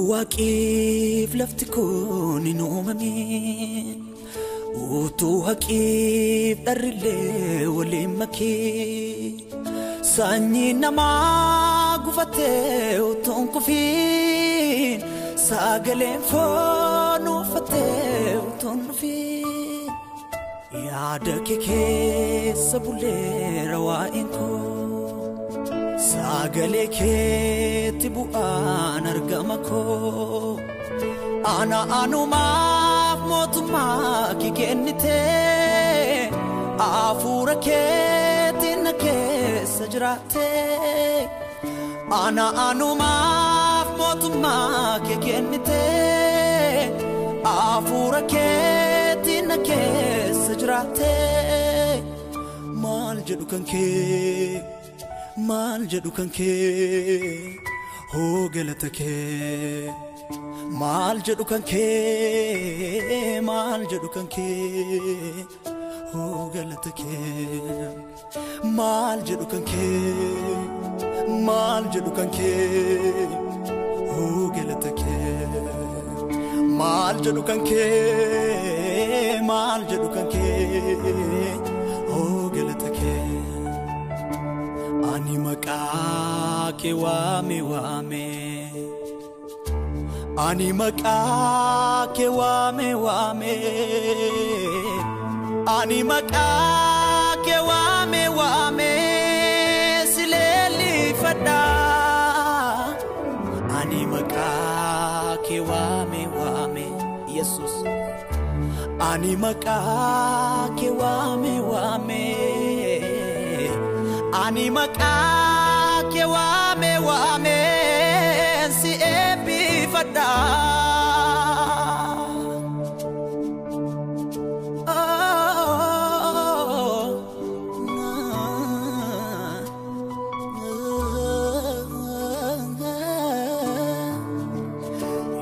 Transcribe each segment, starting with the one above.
Waaqeef lafti kun hin uumamin, utuu haqeef dharrillee waliin makee, sanyii namaa gufatee utuu hin kufiin, sagaleen foon uffatee utuu hin dhufiin, yaada kee keessa buleera waa'een koo. Sagalee keetti bu'aan argama koo, ana anumaaf mootummaa kee kennite, hafuura keetiin na keessa jiraatte. Ana anumaaf mootummaa kee kennite, hafuura keetiin na keessa jiraatte. Maal jedhu kan kee? Maal jedhu kan kee? Hoo galata kee. Maal jedhu kan kee? Maal jedhu kan kee? Hoo galata kee. Maal jedhu kan kee? Maal jedhu kan kee? Hoo galata kee. Maal jedhu kan kee? Maal jedhu kan kee? Hoo galata kee. Ani maqaa kee waame waame, ani maqaa kee waame waame, ani maqaa kee waame waame, si leellifadha. Ani maqaa kee waame waame, Yesuus. Ani maqaa kee waame waame. Ani maqaa kee waame waame, si eebbifadha.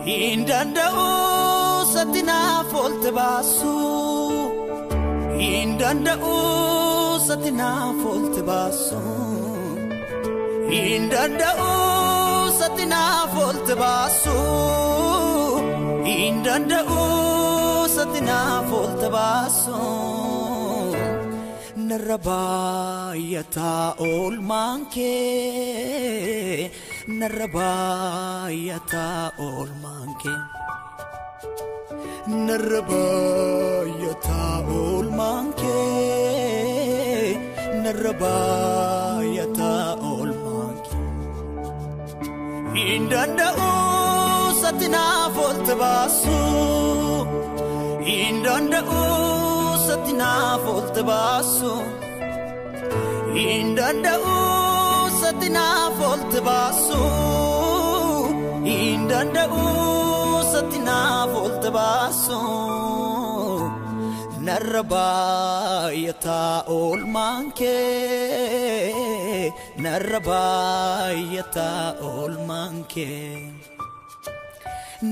Hin danda'u satti naaf oolte baasu, hin danda'u satti naaf oolte baasu, hin danda'u satti naaf oolte baasu, hin danda'u satti naaf oolte baasu. Narra baay'ataa oolmaan kee, narra baay'ataa oolmaan kee. Narra baay'ataa oolmaan kee, narra baay'ataa oolmaan kee. Hin danda'u satti naaf oolte baasu, hin danda'u satti naaf oolte baasu, hin danda'u satti naaf oolte baasu, hin danda'u satti naaf oolte baasu. Narra baay'ataa oolmaan kee, narra baay'ataa oolmaan kee.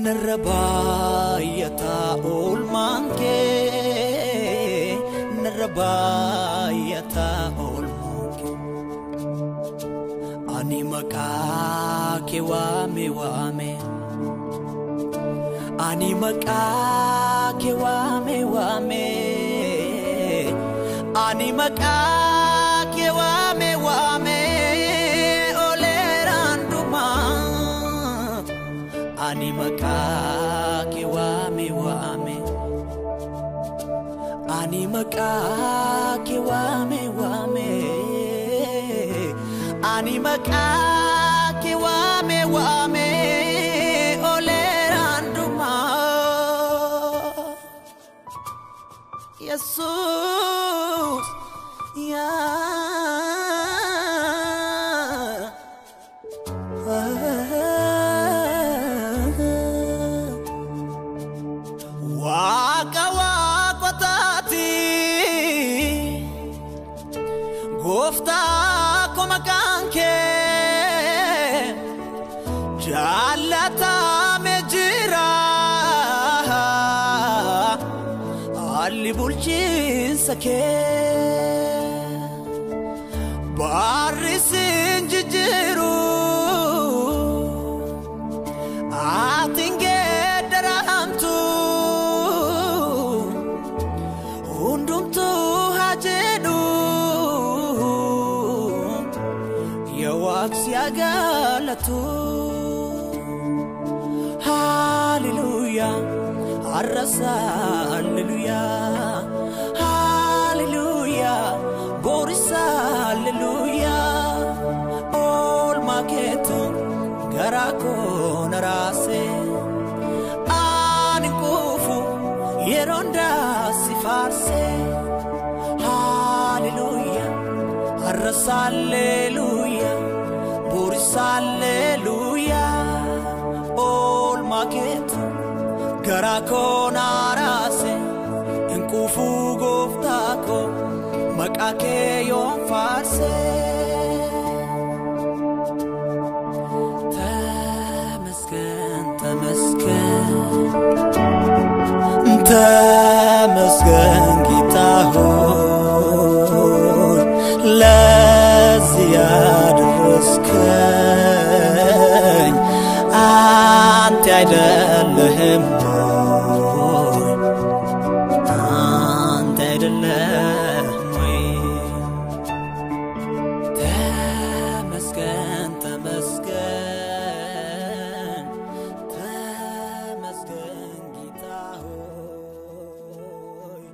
Narra baay'ataa oolmaan kee, narra baay'ataa oolmaan kee. Ani maqaa kee waame waame, ani maqaa kee waame waame, ani maqaa kee waame waame, oleeraan dhumaa. Ani maqaa kee waame waame, ani maqaa kee waame waame, ani maqaa kee waame waame, oleeraan dhumaa. Yesuus yaa. Ko maqaan kee jaallatamee jira haalli bulchiinsa kee barri siin jijjiiru ati hin geeddaramtu hundumtuu haa jedhu yaa Waaqni si haa galatu. Hallelujah, har'as hallelujah, hallelujah, boris hallelujah. Oolmaa keetu garaa koo na raase, ani hin quufu yeroo hundaa si faarse. Hallelujah, har'as hallelujah, boris hallelujah. Oolmaa keetu garaa koo na raase, hin quufu gooftaa koo maqaa kee yoon faarse. ተመስገን ተመስገን ተመስገን ጌታ ሆይ ለዚህ ያደረስከኝ አንተ አይደለህም ወይ? አንተ አይደለህም ወይ? ተመስገን ተመስገን ተመስገን ጌታ ሆይ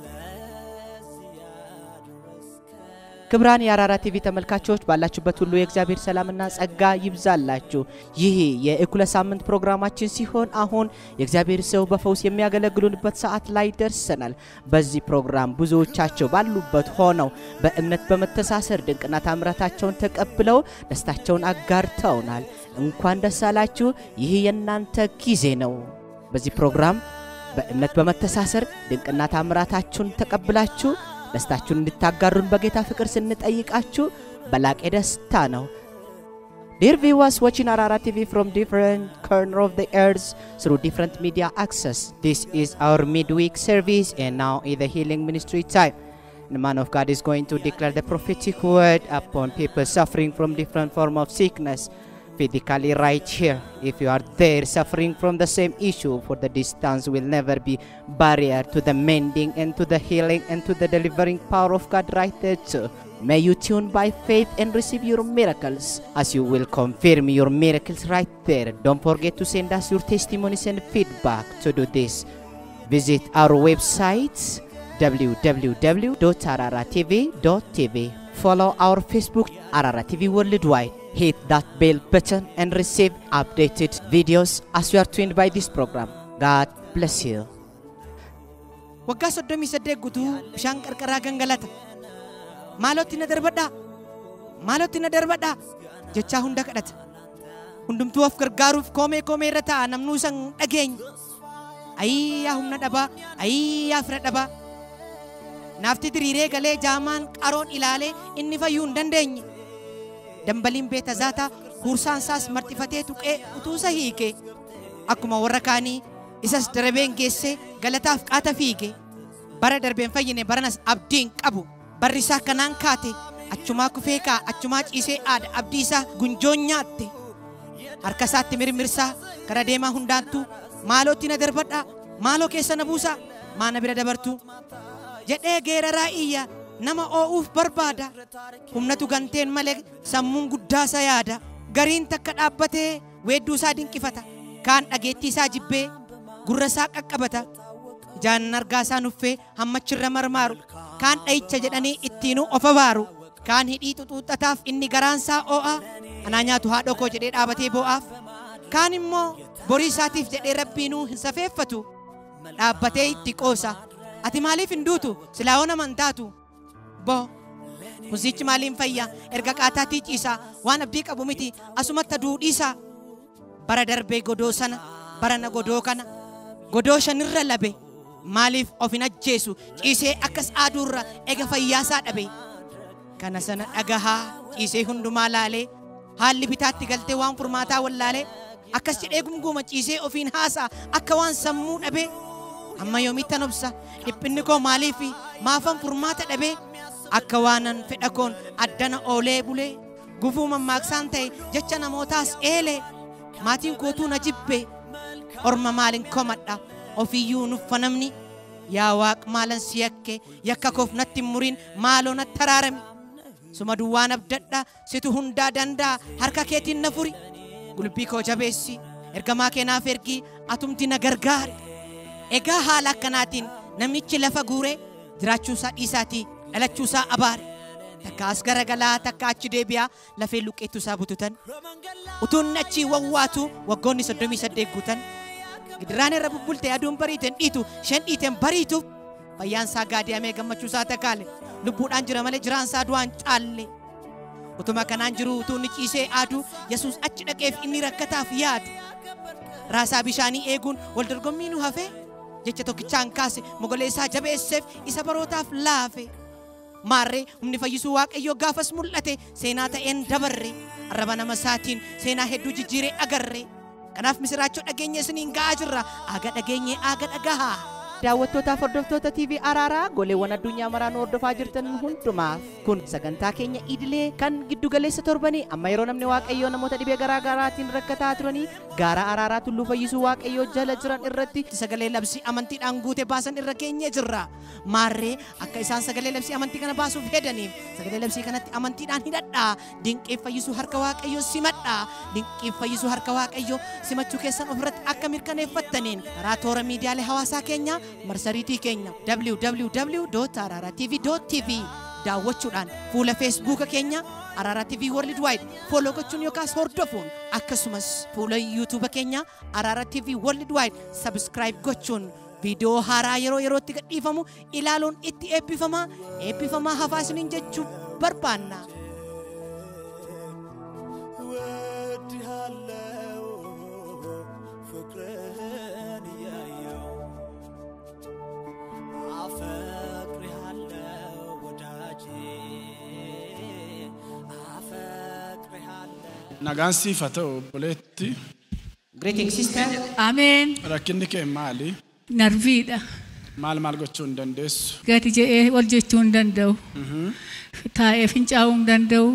ለዚህ ያደረስከኝ። ክቡራን የአራራ ቲቪ ተመልካቾች፣ ባላችሁበት ሁሉ የእግዚአብሔር ሰላምና ጸጋ ይብዛላችሁ። ይህ የእኩለ ሳምንት ፕሮግራማችን ሲሆን አሁን የእግዚአብሔር ሰው በፈውስ የሚያገለግሉንበት ሰዓት ላይ ደርሰናል። በዚህ ፕሮግራም ብዙዎቻቸው ባሉበት ሆነው በእምነት በመተሳሰር ድንቅና ታምራታቸውን ተቀብለው ደስታቸውን አጋርተውናል። እንኳን ደስ አላችሁ። ይህ የእናንተ ጊዜ ነው። በዚህ ፕሮግራም በእምነት በመተሳሰር ድንቅና ታምራታችሁን ተቀብላችሁ ደስታችሁን እንድታጋሩን በጌታ ፍቅር ስንጠይቃችሁ በላቀ ደስታ ነው። Dear viewers watching Arara TV from different corner of the earth through different media access, this is our midweek service and now is the healing ministry time. The man of God is going to declare the prophetic word upon people suffering from different form of sickness physically right here. If you are there suffering from the same issue, for the distance will never be barrier to the mending and to the healing and to the delivering power of God right there too. May you tune by faith and receive your miracles as you will confirm your miracles right there. Don't forget to send us your testimonies and feedback. To do this, visit our website www.araratv.tv. Follow our Facebook, Arara TV Worldwide. Hit that bell button and receive updated videos as you are tuned by this program. God bless you. Waggaa 38 guutuu bishaan qarqaraa gangalata. Maalootti na darbadhaa, maalootti na darbadhaa jechaa hunda kadhata. Hundumtuu of gargaaruuf koomee koomee irra taa'a, namnuu isa hin dhageenye. Ayii yaa humna dhabaa, ayii yaa fira dhabaa. Naafti diriiree galee jaamaan qaroon ilaalee inni fayyuu hin dandeenye. Dambaliin beeta zaataa huursaan isaas marxifatee tuqee utuu isa hiike. Akkuma warra kaanii isas darabeen geessee galataaf qaata fiige. Bara darbeen fayyine, baranas abdiin qabu. Barri isaa kanaan kaate, achumaa kufee kaa, achumaa ciisee aada, abdii isaa gunjoon nyaatte. Harka isaatti mirmirsaa kara deemaa hundaattuu maalootti na darbadhaa, maaloo keessa na buusaa, maana bira dabartu jedhee geeraraa iyya, nama oo'uuf barbaada. Humnatu ganteen malee sammuun guddaa isa yaada. Gariin takka dhaabbatee weedduu isaa dinqifata. Kaan dhageettii isaa jibbee gurra isaa qaqqabata. Ijaan argaa isaa nuffee hammachirra marmaaru. Kaan dhayicha jedhanii ittiinuu of abaaru. Kaan hidhii xuxuuxataaf inni garaan isaa oo'a. Anaa nyaatu haadha koo jedhee dhaabatee boo'aaf. Kaan immoo borii isaatiif jedhee rabbiinuu hin safeeffatu. Dhaabbatee itti qoosa. Ati maaliif hin duutu? Silaa hoo nama hin taatu. Boo. Kunsichi maaliin fayya? Erga qaataatii ciisaa waan abdii qabu miti, asumatti aduu dhiisaa. Bara darbee godoo sana, barana godoo kana, godoo shanirra labe. Maaliif of hin ajjeesu? Ciisee akkas aaduurra ega fayyaasaa dhabe. Kana sana dhagahaa Ciisee hundumaa laalee haalli bitaatti galtee waan furmaataa wallaalee akkas jedhee gumguuma ciisee ofiin haasa'a akka waan sammuu dhabee amma yoomittan obsa dhiphinni koo maaliifi maafan furmaata dhabee akka waanan fedha koon addana oolee bulee gufuu mammaaksaan ta'e jecha namootaas eelee maatiin kootuu na jibbe orma maalin komadha ofiyyuu nuffa namni yaa waaq maalan si yakke yakka koof natti hin murin maaloo natti araarami suma duwwaan abdadha situ hundaa danda'a harka keetiin na furi gulbii koo jabeessi ergamaa kee naaf ergi atumti na gargaari. Egaa haala akkanaatiin namichi lafa guuree jiraachuusaa dhiisaatii dhalachuusaa abaare. Takka as garagalaa takka achi deebi'aa lafee luqqeettuusaa bututan. Utuun achi wawwaatu waggoonni 38 guutan. Gidiraan irra bubbulte aduun bariiteen dhiitu shan dhiiteen bariituuf fayyaan isaa gaadi'amee gammachuusaa takaale lubbuudhaan jira malee jiraan isaa du'aan caalle. Utuma kanaan jiru utuu inni ciisee aadu Yesuus achi dhaqeef inni rakkataaf yaadu. Raasaa bishaanii eeguun wal dorgommii nu hafe jecha tokkichaan kaase mogolee isaa jabeesseef isa barootaaf laafe. Maarree humni fayyisuu Waaqayyoo gaafas mul'ate seenaa ta'een dabarre arraba nama isaatiin seenaa hedduu jijjiiree agarre. Kanaaf misiraachoo dhageenye isiniin ga'aa jirra aga dhageenye aga dhagahaa. Daawwattootaaf hordoftoota TV Araaraa goleewwan addunyaa maraan hordofaa jirtan hundumaaf kun sagantaa keenya idilee kan giddugaleessa torbanii amma yeroo namni Waaqayyoo namoota dhibee garaa garaatiin rakkataa turanii gaara Araaraa tulluu fayyisuu Waaqayyoo jala jiran irratti sagalee labsii amantiidhaan guute baasan irra geenyee jirra. Maarree akka isaan sagalee labsii amantii kana baasuuf hedaniif sagalee labsii kanatti amantiidhaan hidhadhaa. Dinqii fayyisuu harka Waaqayyoo simadhaa. Dinqii fayyisuu harka Waaqayyoo simachuu keessan ofirratti akka mirkaneeffattaniin karaa toora miidiyaalee hawaasaa keenya marsariitii keenya www.araratv.tv daawwachuudhaan fuula feesbuuka keenya Araara TV Worldwide follow gochuun yookaas hordofuun akkasumas fuula yuutuuba keenya Araara TV Worldwide subscribe gochuun viidiyoo haaraa yeroo yerootti gadhiifamu ilaaluun itti eebbifamaa eebbifamaa hafaa isiniin jechuu barbaanna. እወድሃለሁ ፍቅርህን እያየሁ አፈቅርሃለሁ ወዳጄ አፈቅርሃለሁ። Nagaan siif haa ta'u obboleetti. Greeting sister. Ameen. Rakkinni kee maali? Narviidha. Maal maal gochuu hin dandeessu? Gadi je'ee ol jechuu hin danda'u. Taa'ee fincaa'uu hin danda'u.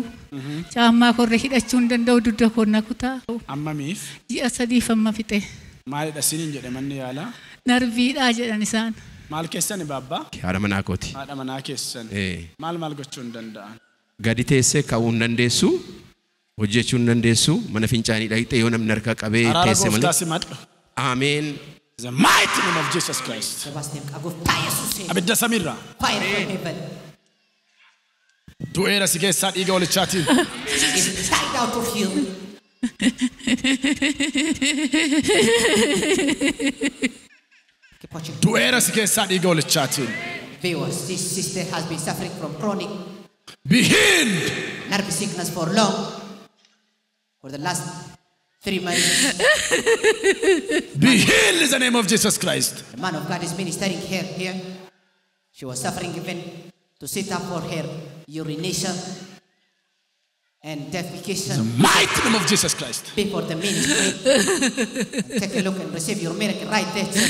Caammaa korree hidhachuu hin danda'u. Dugda koo na kutaa. Ammamiif? Ji'a sadiif amma fixe. Maalidha isiniin jedhe manni yaalaa? Narviidha jedhan isaan. Maal keessani baabbaa? Haadha manaa kooti. Haadha manaa keessan. Maal maal gochuu hin danda'an? Gadi teessee ka'uu hin dandeessu. Hojjechuu hin dandeessu. Mana fincaanii dhaqxee yoo namni harka qabee Araara teesse gooftaa malee. simadhu. Ameen. The mighty name of Jesus Christ. Sebastian gooftaa Yesuusiin. Abidda samiirraa. Fire from heaven. Du'eera si keessaa dhiiga olichaatiin. Is tied out of you. Keep watching. Du'eera si keessaa dhiiga olichaatiin. Viewers, this sister has been suffering from chronic Be healed. nerve sickness for long. For the last 3 months, Be healed in the name of Jesus Christ. the man of God is ministering her here. She was suffering even to sit up for her urination and defecation Mighty name of Jesus Christ. before the ministry. And take a look and receive your miracle right there. Sir.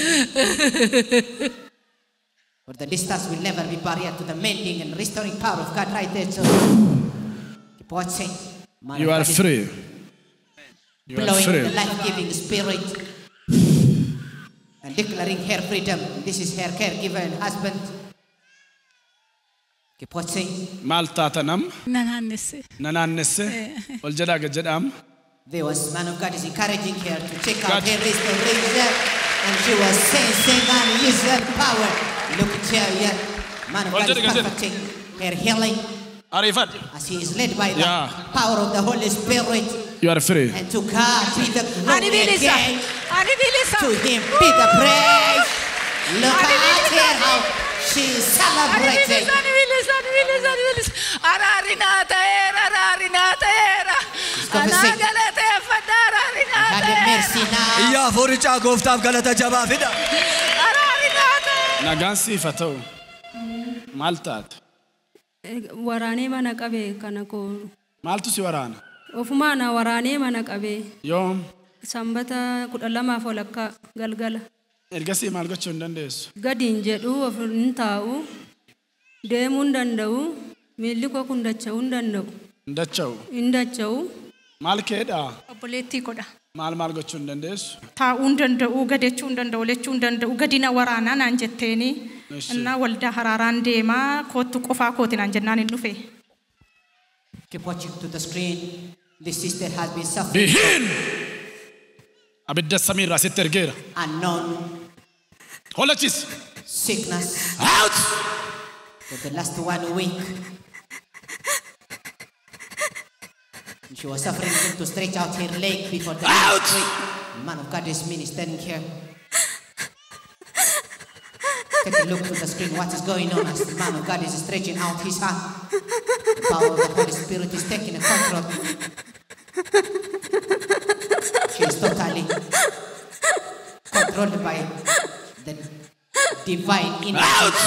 For the distance will never be barrier to the mending and restoring power of God right there. Sir. Keep watching. Man You of are God is free. You are blowing free. the life-giving spirit and declaring her freedom. This is her caregiver and husband. Keep watching. Maal taata nam? Na naannesse. Na naannesse? Ol jedhaa gad jedhaam. There was man of God is encouraging her to check out God. her restoration, and she was sensing unusual power. Look at her here. Man of God is Ol jedhi gad jedhi. perfecting her healing Ariifadhu. as he is led by the Yeah. power of the Holy Spirit. You are free. And to God be the Ani glory bilisa. again. Ani bilisa. To him be the praise. Look Ani at bilisa. her how she is Ani celebrating. bilisa. Ani bilisa. Ani bilisa. Ani bilisa. Araarri naa ta'eera. Araarri naa ta'eera. Anaa galateeffadha. Araarri naa God have ta'eera. mercy now. Iyya hafuurichaa gooftaaf galata jabaa fida. Araarri naa ta'eera. Nagaan siif haa ta'u. Maal taate? Waraanee mana qabe kana koo Maaltu si waraana? Ofumaa na waraanee mana qabee. Yoom? Sanbata 12 walakkaa galgala. Ergasii maal gochuu hin dandeessu? Gadi hin jedhu, of hin taa'u, deemuu hin danda'u, miilli koo kun dacha'uu hin danda'u. Hin dacha'u? Hin dacha'u. Maal keedha? Obboleettii godha. Maal maal gochuu hin dandeessu? Taa'uu hin danda'u, gadechuu hin danda'u, lechuu hin danda'u, gadi na waraanaa naan jetteeni. Innaa waldaa haraaraan deemaa koottu qofaa kooti naan jennaan hin dhufe. Keep watching to the screen. This sister has been suffering. Be healed! Abidda samiirraa sitti ergeera. Unknown. Hollachis. Sickness. Out! For the last 1 week. She was suffering to stretch out her leg before the out! The man of God is ministering here. Take a look to the screen. What is going on as the man of God is stretching out his hand? The power of the Holy Spirit is taking control. She is totally controlled by the divine energy. Out!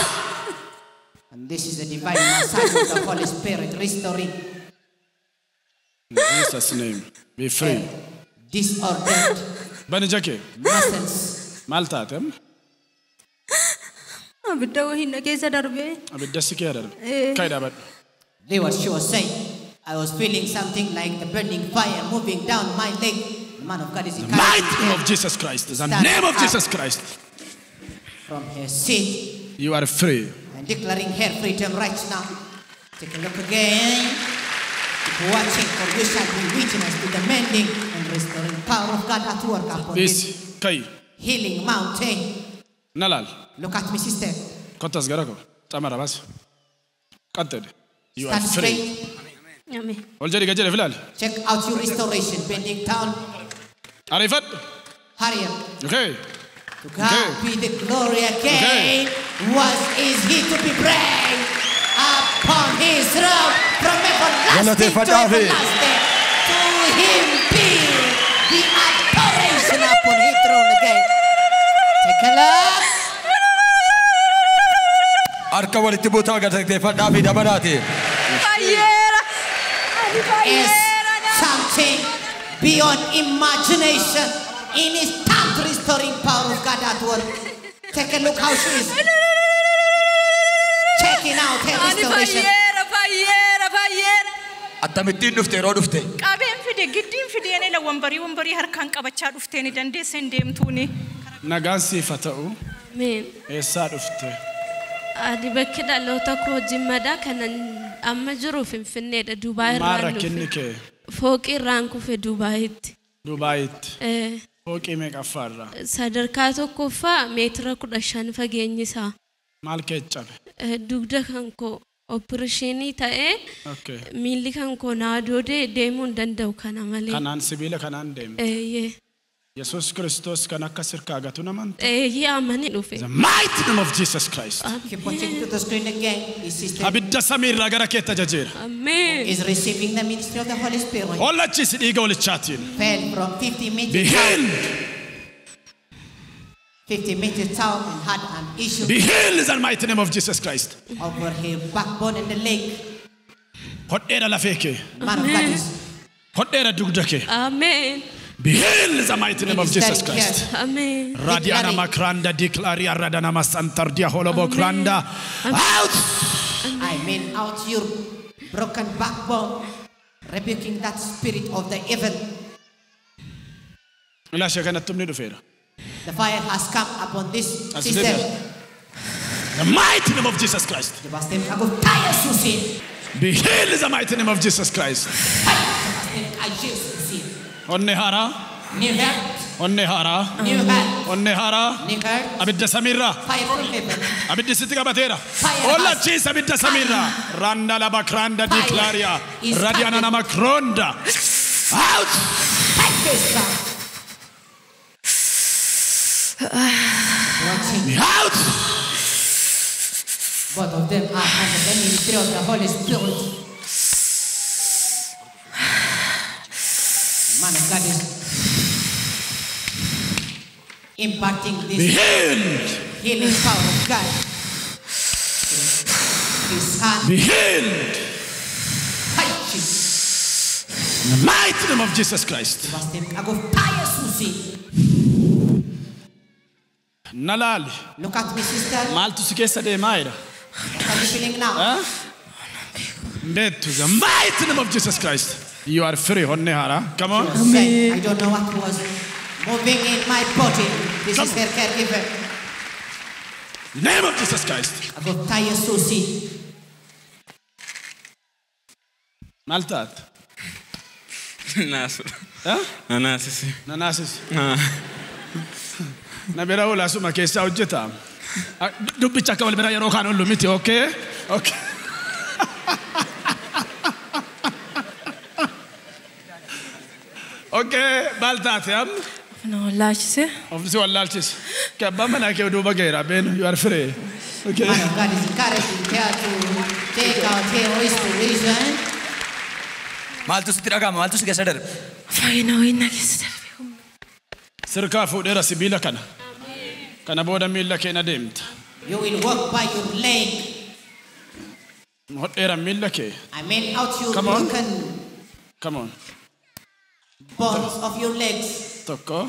And this is the divine massage of the Holy Spirit restoring. In Jesus' name, be free. Disordered Bani jake. muscles. Maal taatem? Abidda wayii na keessa darbee. Abidda si kee darbe. Kai dhaabadhu. They was, she was saying, I was feeling something like the burning fire moving down my leg. The man of God is The might of Jesus Christ. The name of Jesus Christ. From her seat. You are free. And declaring her freedom right now. Take a look again. Keep watching, for we shall be witness to the mending and restoring power of God at work upon this Kai. healing mountain. Nalal. Look at me, sister. Kottas gara koo. Camara bas. Qattede. You are Stand free. straight. Ameen. Ol jedhi gad jedhi filaal. Check out your restoration. Bending down. Ariifadhu. Hurry up. Okay. To God be the glory again. Was is he to be praised upon his throne from everlasting to everlasting. To him be the adoration upon his throne again. Take a look. Harka walitti buutaa galateeffadhaa fi dabalaati. Fayyeera. Ani Is fayyeera. something beyond imagination in his time restoring power of God at work. Take a look how she is checking out her Ani restoration. fayyeera fayyeera fayyeera. Akkamittiin dhufte yeroo dhufte? Qabeen fide giddiin fideen ela wambarii harkaan qabachaa dhufteeni dandeessee hin deemtuuni. Nagaan siif haa ta'u. Ameen. Eessaa dhufte? Ani bakki dhaloota koo Jimmadha. Kanan amma jiru Finfinneedha. Dubaay Maal irraan rakkinni dhufe. kee? Fooqii irraan kufe Dubaayitti. Dubaayitti. Eh, Fooqii meeqaffaarra? Sadarkaa tokkoffaa meetira 15 fageenyi isaa. Maal kee cabe? Dugda kan koo opereeshinii ta'ee Okay. miilli kan koo naadoodee deemuu hin danda'u kana malee. Kanaan sibiila kanaan deemte. Eeyyee. Yesuus Kiristoos kan akka sirkaa gatu naman. Eeyyee amanii dhufe. The mighty name of Jesus Christ. Keep watching to the screen again. His sister Abidda samiirraa gara keetti ajajeera. Ameen. is receiving the ministry of the Holy Spirit. Hollachisi dhiiga walichaatiin. Fell from 50 Be meters down, healed. 50 meters down and had an issue Be healed in the mighty name of Jesus Christ. over her backbone and the leg. Hodheera lafee kee. Man of God is Hodheera dugda kee. Ameen. Be healed in the mighty name of Jesus ministering Christ. here. Ameen. Radiana makranda declaria radana masantardia holobo kranda. Out! I mean out your broken backbone, rebuking that spirit of the evil. Ilaa ishee kanatti humni dhufeera. The fire has come upon this As sister. The mighty name of Jesus Christ. Be healed in the mighty name of Jesus Christ. Onnee haaraa. New heart, Onnee haaraa. new heart, Onnee haaraa. new heart, Abidda samiirraa. fire from heaven. Abiddi sitti qabateera. Fire Ollachiis abidda samiirraa. Randa laba kranda Fire declaria. is Radiana coming. nama kronda. Out! Take this back. Watching. Out! Both of them are under the ministry of the Holy Spirit. Man of God is imparting Be this healed. healing power of God. His hand Be healed. touching. In the mighty name of Jesus Christ. Baastee maqaa gooftaa Yesuusiin. Na laali. Look at me, sister. Maaltu si keessa deemaa jira? What are you feeling now? Huh? Beektu, the mighty name of Jesus Christ. You are free, honne haaraa. Come on. Say, I don't know what was moving in my body. This is her caregiver. Name of Jesus Christ. Gooftaa Yesuusiin. Maal taate? Naasu. Huh? Nanaasisi. Nanaasis. Na bira oolaa suma keessaa hojjeta. Dubbicha akka wal bira yeroo kaan oolu miti, okay? Okay. Okay, maal taate amma? Na wallaalchise. Of si wallaalchise. Okay, abbaan manaa kee duuba ga'eera. Ben, you are free. Okay. Man of God is encouraging her to take out her restoration. Maaltu sitti dhaga'ama? Maaltu si keessa darbe? Fayyina wayii na keessa darbe. Sirkaa fuudheera sibiila kana. Kana booda miilla kee na deemta. You will walk by your leg. Hodheera miilla kee. I mean out your Come on. broken Come on. bones of your legs. Tokko.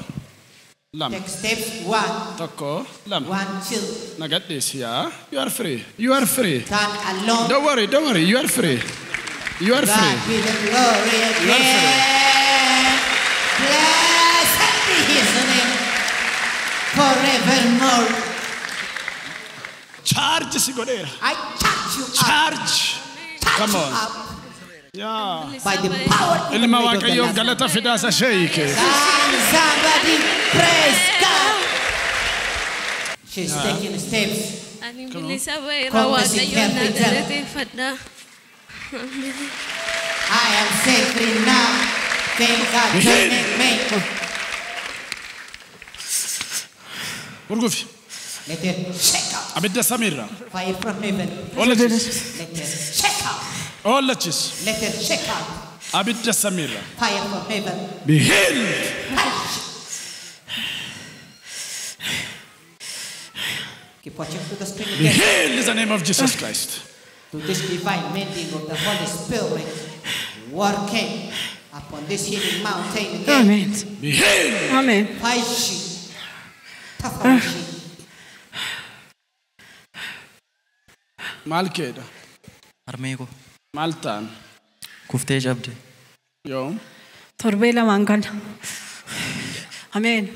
Lama. Take steps. One, Tokko. Lama. one, two. Na gadhiisi yaa. You are free. You are free. Stand alone. Don't worry, don't worry. You are free. You are God free. be the glory You are free. again. Blessed be his name forevermore. Charge si godheera. I charge you up. Charge. Charge Come you on. up Yaa. by the power in the Ilma blood of the Waaqayyoof Lamb. galata fidaasa sheeyike. Can somebody praise God? She's taking steps. Ani bilisa ba'eera Confessing Waaqayyoon na her freedom. galateeffadha. I am set free now. Thank God Be to healed. make me. Gurgufi. Let her shake out Abidda samiirra. fire from heaven. Ollachis. Let her shake out. Ollachis. Let her shake out Abidda samiirra. fire from heaven. Be healed. Keep watching to the screen Be again. healed in the name of Jesus Christ. To this divine mending of the Holy Spirit working upon this healing mountain again. Amen. Be healed. Amen. Faishi. Tafashi. Maal keedha? Harmee koo. Maal ta'an? Kuftee cabde. Yoo. Torbee lamaan kana. Ameen.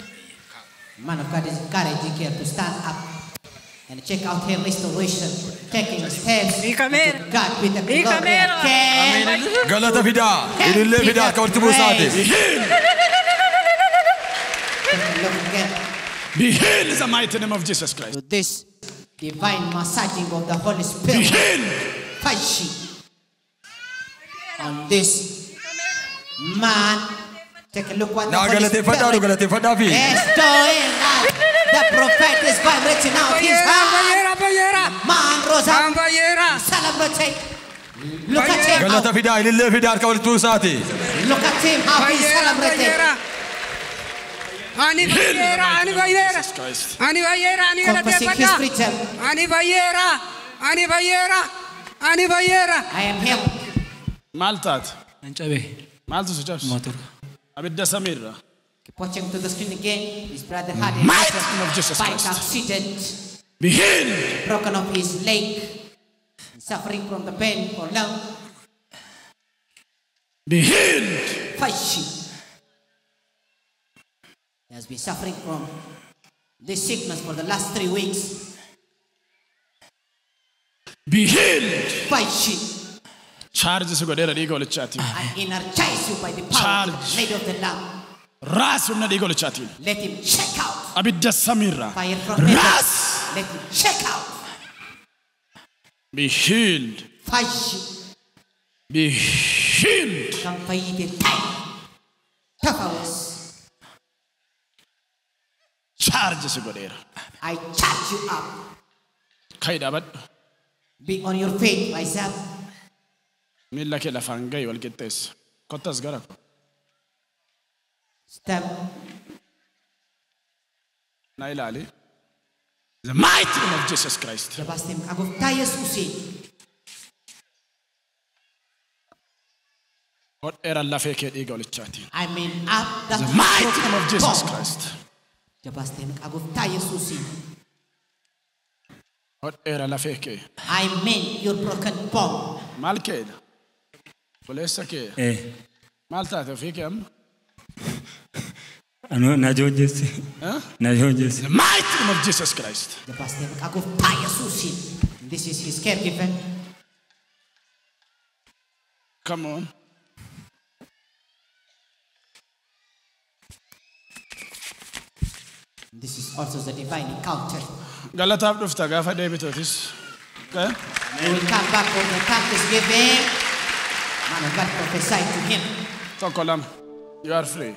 Man of God is encouraging her to stand up and check out her restoration, taking steps Hiikameera. to God with the glory Hiikameera. again. Galata fidaa. Ilillee fidaa akka walitti buusaati. Be healed. Look again Be healed in the mighty name of Jesus Christ. to this divine massaging of the Holy Be Spirit. healed. Faishi. On this man, take a look what the Naa Holy galateeffadhaa nu Spirit galateeffadhaa fi. is doing. The prophet is vibrating out his Fayyeera, hand. fayyeera, fayyeera. Man rose up, An fayyeera. celebrating. Look at him. Galata How, fidaa ilillee fidaa harka walitti buusaati. look at him how he's Fayyeera, celebrating. fayyeera. Ani Healed in the fayyeera, mighty ani name of fayyeera. Jesus Christ. Ani fayyeera, ani Confessing his galateeffadha. freedom. Ani fayyeera, ani fayyeera, ani fayyeera. I am healed. Maal taate? Nan cabe. Maaltu si cabse? Motora. Abidda samiirra. Keep watching to the screen again. His brother had a Mighty name of Jesus bike Christ. accident, Be healed. broken off his leg, suffering from the pain for long. Be healed. Fashi. He has been suffering from this sickness for the last 3 weeks. Be healed. Fashi. Charge si godheera dhiiga holichaatiin. I energize you by the power of the Charge. blood of the Lamb. Raas humna dhiiga holichaatiin. Let him check out Abidda samiirra. fire from heaven. Raas. Let him check out. Be healed. Fashi. Be healed. Kan fayyite ta'e. Tafawas. Charge si godheera. I charge you up. Ka'i dhaabadhu. Be on your feet, myself. Miilla kee lafaan gahi wal qixxeessi. Kottas gara koo. Step. Na ilaali. The mighty name of Jesus Christ. Jabaastee maqaa gooftaa Yesuusiin. Hodheera lafee kee dhiiga olichaatiin. I mean up that The mighty name of Jesus Christ. Jabaastee maqaa gooftaa Yesuusiin. Hodheera lafee kee. I mean your broken bone. Maal keedha? Obboleessa kee. Maal taate ofii kee amma? Anu na joojesse. Na joojesse. The mighty name of Jesus Christ. Jabaastee maqaa gooftaa Yesuusiin. This is his caregiver. Come on. This is also the divine encounter. Galataaf dhufta gaafa deebitootis. Okay? We will come back for the thanksgiving. Man of God prophesied to him. Tokko lama. You are free.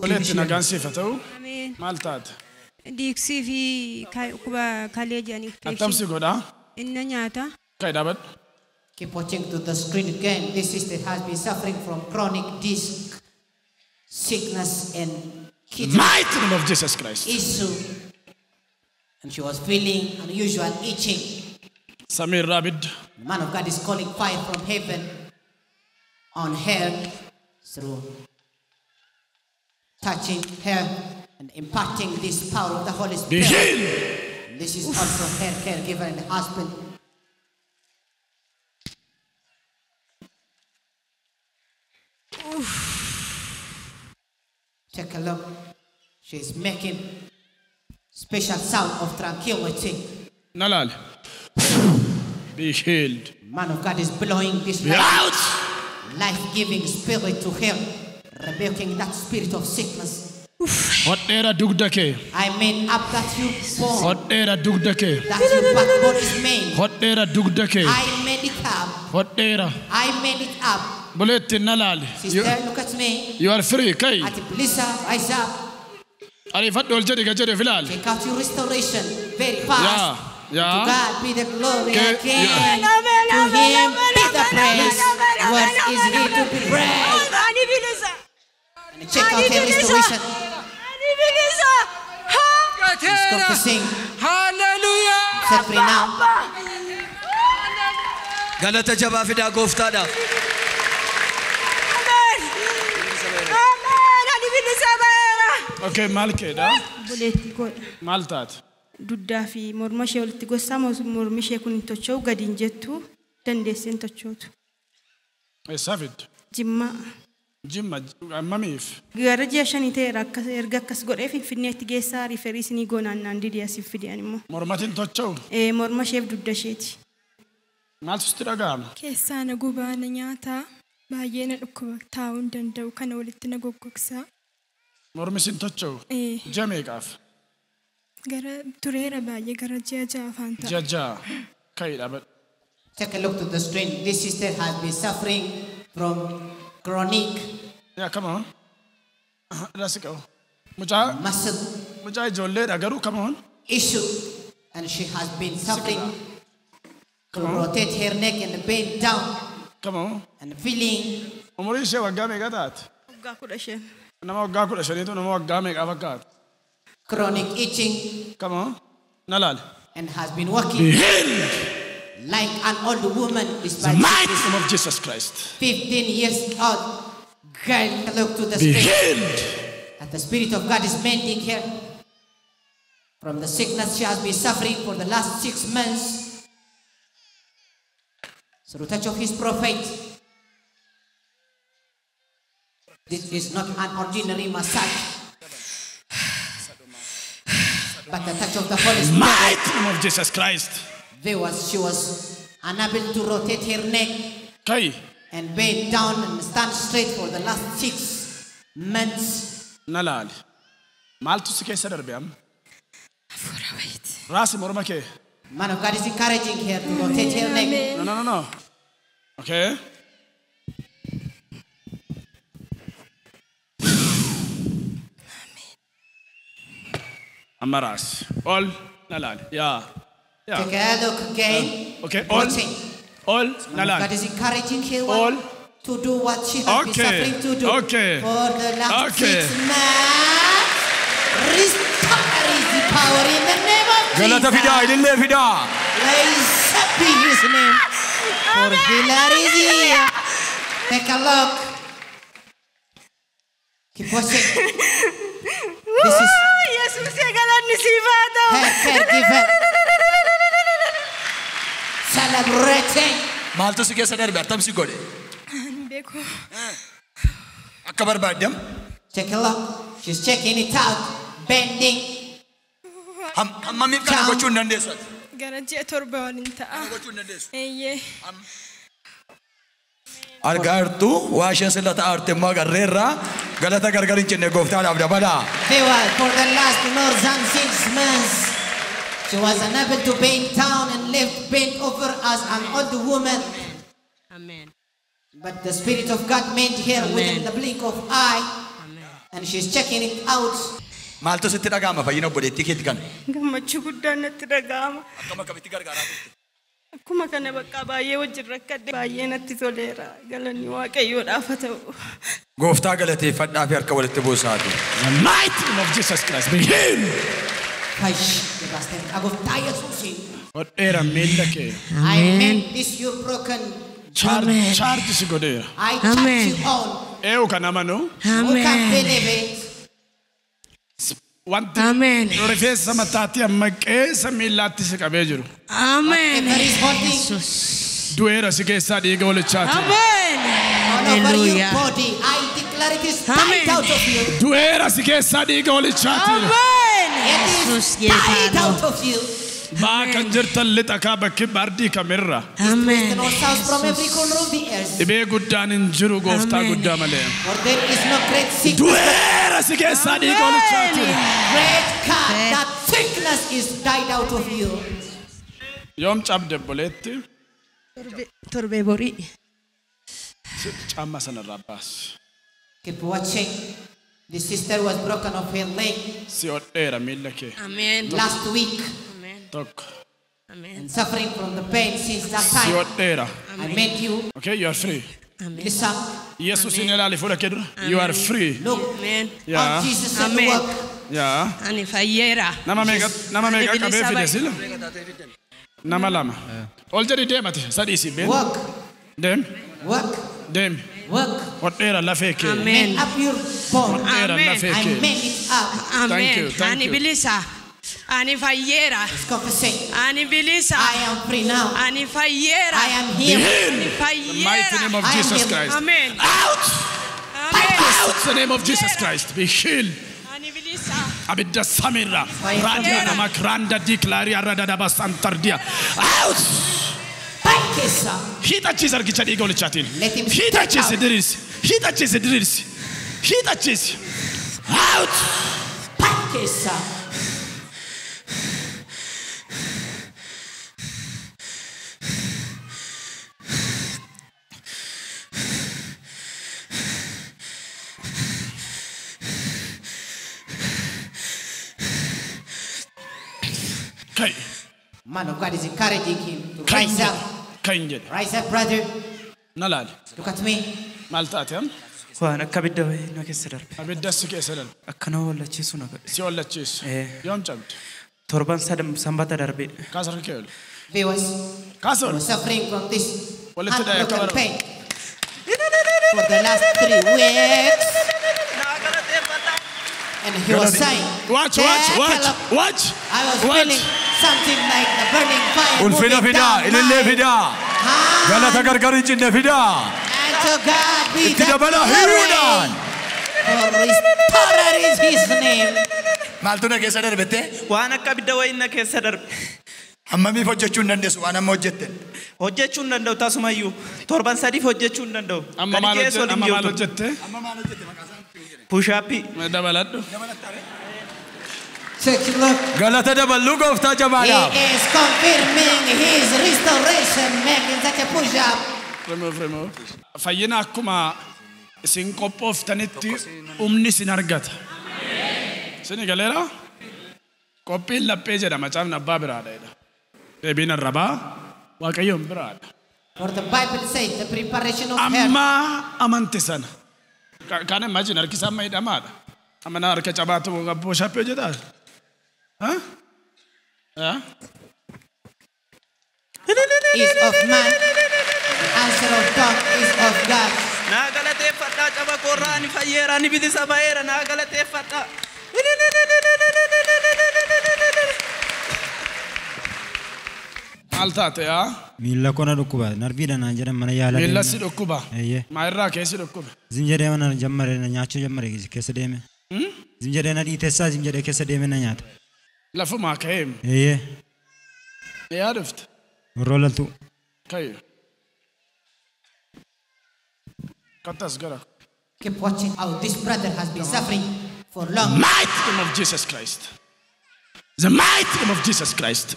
Obboleetti nagaan siif haa ta'u. Maal taate? Diiksii fi dhukkuba kalee jedhanii. Attam si godhaa? Inna nyaata. Ka'i dhaabadhu. Keep watching to the screen again. This sister has been suffering from chronic disc sickness and kidney Mighty name of Jesus Christ. issue. And she was feeling unusual itching. Samiirraa abidda. The man of God is calling fire from heaven on her through touching her and imparting this power of the Holy Be Spirit. healed. This is also her caregiver and husband. Take a look. She is making special sound of tranquility. Na laali. Be healed. Man of God is blowing this Be out. life-giving spirit to her, rebuking that spirit of sickness. Hodheera dugda kee. I mean up that you bone, Hodheera dugda kee. that your backbone is made. Hodheera dugda kee. I made it up. Hodheera. I made it up. Obboleetti na laali. Sister, look at me. You are free. Ka'i. Ati Lisa, rise up. Ariifadhu ol jedhi gad jedhi of ilaali. Check out your restoration very fast. Yaa. Yaa. To God be the glory Okay, again. yeah. To Him be the praise. What is He to be praised? Ani bilisa. And check out her restoration. Ani bilisa. She's confessing. Hallelujah. Set free now. Galata jabaa fidaa gooftaadhaaf. Amen. Amen. Ani bilisa ba'eera. Okay, maal keedha? Obboleettii koodha. Maal taate? Dugdaa fi morma ishee walitti gossaa mormi ishee kun hin tocho'u gadi hin jettu dandeessee hin tochootu. Eessaa fidde? Jimmaa. Jimma ammamiif? Gara ji'a shanii ta'eera akkas erga akkas godhee Finfinneetti geessaa riiferii isinii goonaan naan didee asiif fidean immoo. Mormatiin tocho'u? Ee morma isheef dugda isheeti. Maaltu sitti dhaga'ama? Keessaa na gubaa na nyaataa baay'ee na dhukkuba taa'uu hin danda'u kana walitti na goggogsaa. Mormi sin tocho'u? Ee. Ji'a meeqaaf? Gara tureera baay'ee gara ji'a ja'a afaan ta'a. Ji'a ja'a. Ka'i dhaabadhu. Take a look to the screen. This sister has been suffering from chronic Yaa come on. Irraa si qabu. Mucaa muscle mucaa ijoolleedha garuu come on. issue, and she has been suffering to rotate her neck and bend down Come on. and feeling Umurii ishee waggaa meeqa taate? Waggaa 15. Nama waggaa 15tu nama waggaa meeqaa fakkaata? chronic itching Come on. Na laali. and has been walking Be healed. like an old woman The despite mighty name of Jesus Christ. 15 years old girl. Look to the Be screen. healed. And the Spirit of God is mending her from the sickness she has been suffering for the last 6 months. Through touch of his prophet. This is not an ordinary massage, but the touch of the Holy Spirit. Mighty name of Jesus Christ. She was unable to rotate her neck Ka'i. and bend down and stand straight for the last 6 months. Na laali. Maaltu si keessa darbe amma? Raasi morma kee. Man of God is encouraging her to rotate her neck. No, no, no, no. Okay. Amma raasi. Ol. Na laali. Yaa. Yaa. Take a look again. Okay. Ol. Watching. Ol. Na Man of God laali. is encouraging her. Ol. to do what she has been suffering to do for the last 6 months. Restore is the power in the name of Jesus. Galata fidaa, ilillee fidaa. Blessed be his name. For healer is here. Take a look. Keep watching. This is her caregiver celebrating. Maaltu si keessa darbe attam si godhe? Hin beeku. Akka barbaaddam? Take a look. She's checking it out. Bending. Hammamiif kana gochuu hin dandeessu ati? Gara ji'a 7 waliin ta'a. Gochuu hin dandeessu. Eeyyee. Argaa jirtu waa isheen silla ta'aarte immoo agarreerra galata gargar hin cinne gooftaadhaaf dabalaa. They were for the last more than 6 months. She was unable to bend down and left bent over as an old woman. Amen. But the Spirit of God made her within the blink of eye. And she's checking it out. Maaltu sitti dhaga'ama fayyina obboleettii keetti kana? Gammachuu guddaan natti dhaga'ama. Akkam akkamitti gargaaraa turte? Akkuma kana bakka baay'ee wajjin rakkadhe baay'ee natti toleera. Galanni Waaqayyoodhaaf haa ta'u. Gooftaa galateeffadhaa fi harka walitti buusaati. The mighty name of Jesus Christ be healed. Hodheera miilla kee. I mend this your broken. Charge si godheera. I touch you all. Eewu kan amanu. Who can believe it? Wanti rifeensa mataatti amma qeensa miillaatti si qabee jiru. Amen. Du'eera si keessaa dhiiga walichaati. Amen. All over your body, I declare it is tied out of you. Du'eera si keessaa dhiiga walichaati. Amen. It is tied out of you. Baa kan jirtan lixa kaaba kibba ardii kamirra. Amen. North, south, from every corner of the earth. Dhibee guddaan hin jiru gooftaa guddaa malee. For there is no great sickness. Du'eera si keessaa dhiiga walichaati. Great God, that sickness is died out of you. Yoom cabde obboleetti? Torbee borii. Caamma sanarraa baasi. Keep watching. The sister was broken off her leg. Si hodheera miilla kee. Amen. Last week. Amen. Tokko. Amen. And suffering from the pain since that Si time. hodheera. I met you. Okay, you are free. Amen. Listen. Yesuus hin ilaali fuula kee dura. You are free. Look. Amen. Yaa. On Jesus said Amen. work. Yaa. Ani fayyeera. Nama meeqa qabee fide sila? Nama lama. Ol jedhi deemate sadii si beenu. Work. Deemi. Work. Deemi. Work. Hodheera lafee kee. Amen. Up your bone. Hodheera lafee I kee. mend it up. Thank you, Amen. thank Ani you. bilisa. Ani fayyeera. It's confessing. Ani bilisa. I am free now. Ani fayyeera. I am healed. Ani The mighty name fayyeera. of I am Jesus healed. Christ. Amen. Out! Amen. Out! The name of Jesus Christ. Be healed. Ani bilisa. Abidda samirra. Radia nama kranda diklaarii arra dadaba santardia. Out! Paikesa. Hiixachiisi harkicha dhiiga walichaatiin. Let him Hiixachiisi step out. diriirsi. Hiixachiisi diriirsi. Hiixachiisi. Out! Paikesa. Kai. Man of God is encouraging him to Kain rise jedhe. up. Kain jedhe. Rise up, brother. Na laali. Look at me. Maal taate amma? Waan akka abidda wayii na keessa darbe. Abidda si keessa darbe. Akka nama wallachiisu na godhe. Si wallachiisu. Yoom cabde? Torban sanbata darbe. Kaas harka kee ol. Viewers, Kaas who ol. are suffering from this Walitti dhaya akka unbroken barbaadu. pain for the last 3 weeks. And he was saying, Watch, watch, "Take a watch, look. watch. I was Watch. feeling something like the burning fire Ulfina moving fidaa, down ilillee my fidaa. Galata gargar hin cinne fidaa. And to God be Itti the dabala glory. hiriiruudhaan. For restorer is his name. Maaltu na keessa darbette? Waan akka abidda wayii na keessa darbe. Hammamiif hojjechuu hin dandeessu waan amma hojjette? Hojjechuu hin danda'u tasumayyuu. Torban sadiif hojjechuu hin danda'u. Amma Gadi maal keessa hojjette? ol hin Amma maal jirtu. hojjette? Pushaappii. Dabaladhu. Take a look. Galata daballuu gooftaa He jabaadhaaf. is confirming his restoration, making such a push up. Remove, remove. Fayyina akkuma isin qophooftanitti humni isin argata. Isin galeera? Qophiin laphee jedhama caafni abbaa biraadha jedha. Deebiin arrabaa Waaqayyoon biraadha. For the Bible says the preparation of heart. Amma amante sana. Kan imagine harki isaa amma hidhamaadha. Amana harka cabaatu abboo shappee hojjetaa? Huh? Yeah? Is of man, the answer of God is of God. Naa galateeffadhaa caba koorraa ani fayyeera ani bilisa ba'eera naa galateeffadhaa. Maal taate yaa? Miila koo na dhukkuba. Narviidha naan jedhan mana yaalaa Miila si dhukkuba. Eeyyee. Maalirraa ka'ee si dhukkuba? Zim jedhee mana jammare na nyaachuu jammare keessa deeme. Zim jedhee na dhiitessaa zim jedhee keessa deeme na nyaata. Lafumaa ka'ee. Eeyyee. Yaa dhufte? Warra laltuu. Ka'i. Kattas gara. Keep watching how this brother has been suffering for long. Mighty name of Jesus Christ. The mighty name of Jesus Christ.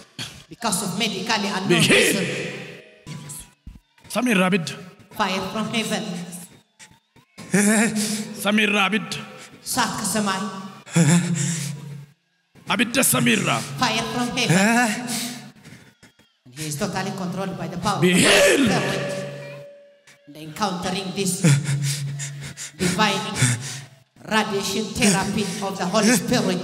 Because of medically Be unknown healed. reason. Samiirraa abidda. Fire from heaven. Samiirraa abidda. እሳት ከሰማይ. Abidda samiirraa. Fire from heaven. And he is totally controlled by the power Be of the healed. Spirit. And encountering this divine radiation therapy of the Holy Spirit.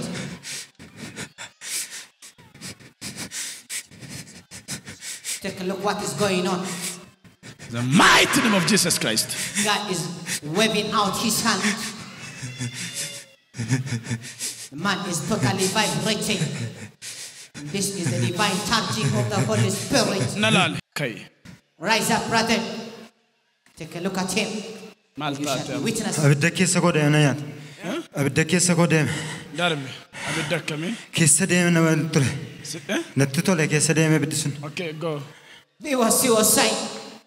Take a look what is going on. The mighty name of Jesus Christ. God is waving out his hand. The man is totally vibrating. This is the divine touching of the Holy Spirit. Na laali. Ka'i. Rise up, brother. Take a look at him. Maal You shall taate be amma? witness. Abidda keessa koo deeme na nyaata. Abidda keessa koo deeme. Darbi. Abidda akkamii? Keessa deeme nama ture. Eh? Natti tole keessa deeme abiddi sun. Okay, go. He was saying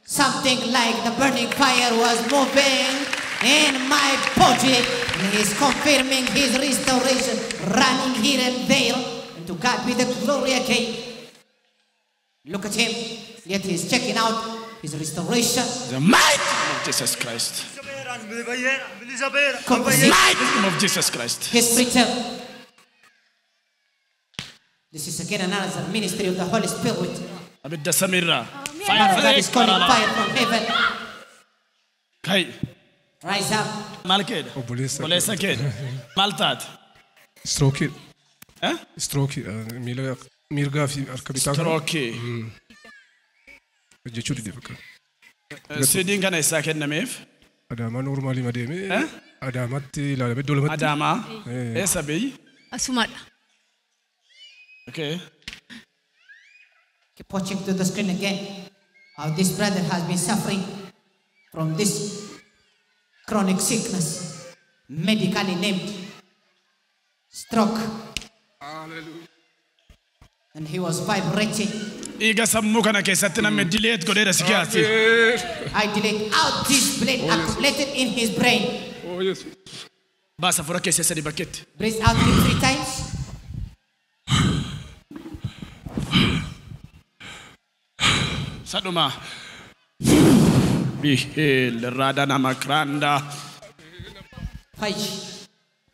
something like the burning fire was moving in my body. And he is confirming his restoration, running here and there. And to God be the glory again. Look at him. Yet he is checking out his restoration. The mighty name of Jesus Christ. Confessing Mighty name of Jesus Christ. his freedom. This is again another ministry of the Holy Spirit. Abidda samiirraa. Man of God is calling fire from heaven. Ka'i. Rise up. Maal keedha? Obboleessa. Obboleessa keedha. Maal taate? Strookii. Eh? Strookii miila mirgaa fi harka bitaa. Strookii. Hojjechuu dide bakka. Sidiin kana eessaa kennameef? Adaamaa noormaalii madeemee Eh? Adaamaatti ilaalame iddoo lamatti. Adaamaa. Eessa biyyi? Asumadha. Okay. Keep watching to the screen again. How this brother has been suffering from this chronic sickness, medically named stroke. And he was vibrating. Dhiiga sammuu kana keessatti namni delete godheera si keessa. I delete out this blood accumulated in his brain. Baasa fura keessa sadi bakkeetti. Breathe out it three times. Sadhuma. Be healed. Radana makranda. Fayyi.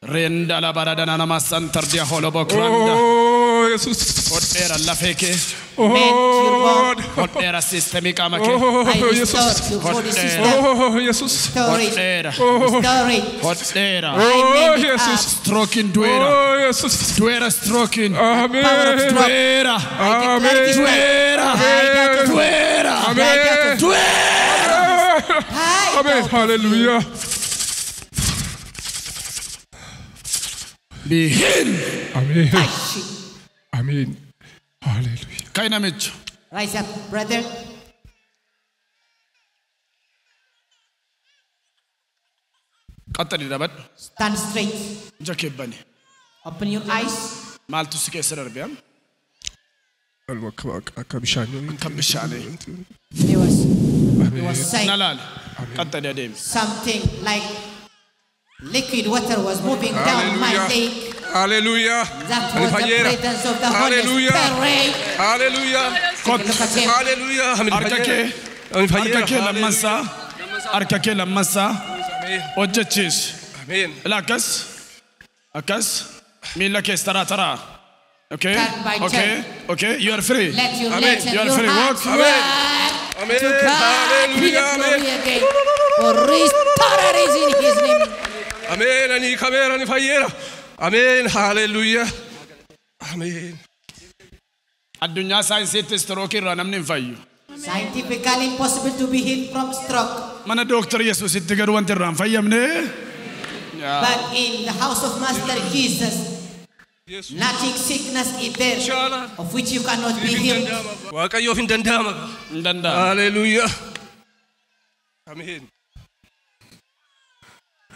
Renda la baradana nama santardia holobo kranda. Oh, Yesus. Hodheera lafee kee. Oh, Hodheera systemii qaama kee. Oh, I restore Yesus. your body system. Oh, Yesus. Restore it. Hodheera. Restore it. Hodheera. I Oh, mend it Yesus. up. Strookiin du'eera. Oh, Yesus. Du'eera strookiin. Amen. Power of stroke. Du'eera. I declare this night. Du'eera. Died out of Du'eera. Died out of Du'eera. Died Amen. out of Hallelujah. Be healed. Amen. Fayyi. Amen. Hallelujah. Ka'i namicha. Rise up, brother. Qaxxali dhabadhu. Stand straight. Ija kee bani. Open your eyes. Maaltu si keessa darbe amma? Akka akka bishaanii. Akka bishaanii. He was saying Na laali. Qaxxali adeemi. something like liquid water was moving down my leg. Hallelujah. That was the presence of the Holy Hallelujah. Spirit. Hallelujah. Take a look at him. Hallelujah. Harka kee. Harka kee lammansaa. Harka kee lammansaa. Hojjechiisi. Ameen. Ilaa akkas. Akkas. Miila kees taraa taraa. Okay. Turn by Okay. turn. Okay. You are free. Let your Amen. legs and You are your free. hands Walk. work. Ameen. To God be the Hallelujah. glory again. For restorer is in his name. Ameen. Ani hiikameera, ani fayyeera. Ameen. Hallelujah. Ameen. Addunyaa saayinsiitti strookii irraa namni hin fayyu. Scientifically impossible to be healed from stroke. Mana Dooktar Yesuusitti garuu wanti irraa hin fayyamne. Yaa. But in the house of Master Jesus, nothing sickness is there of which you cannot be healed. Waaqayyoof hin danda'ama. Hin danda'ama. Hallelujah. Ameen.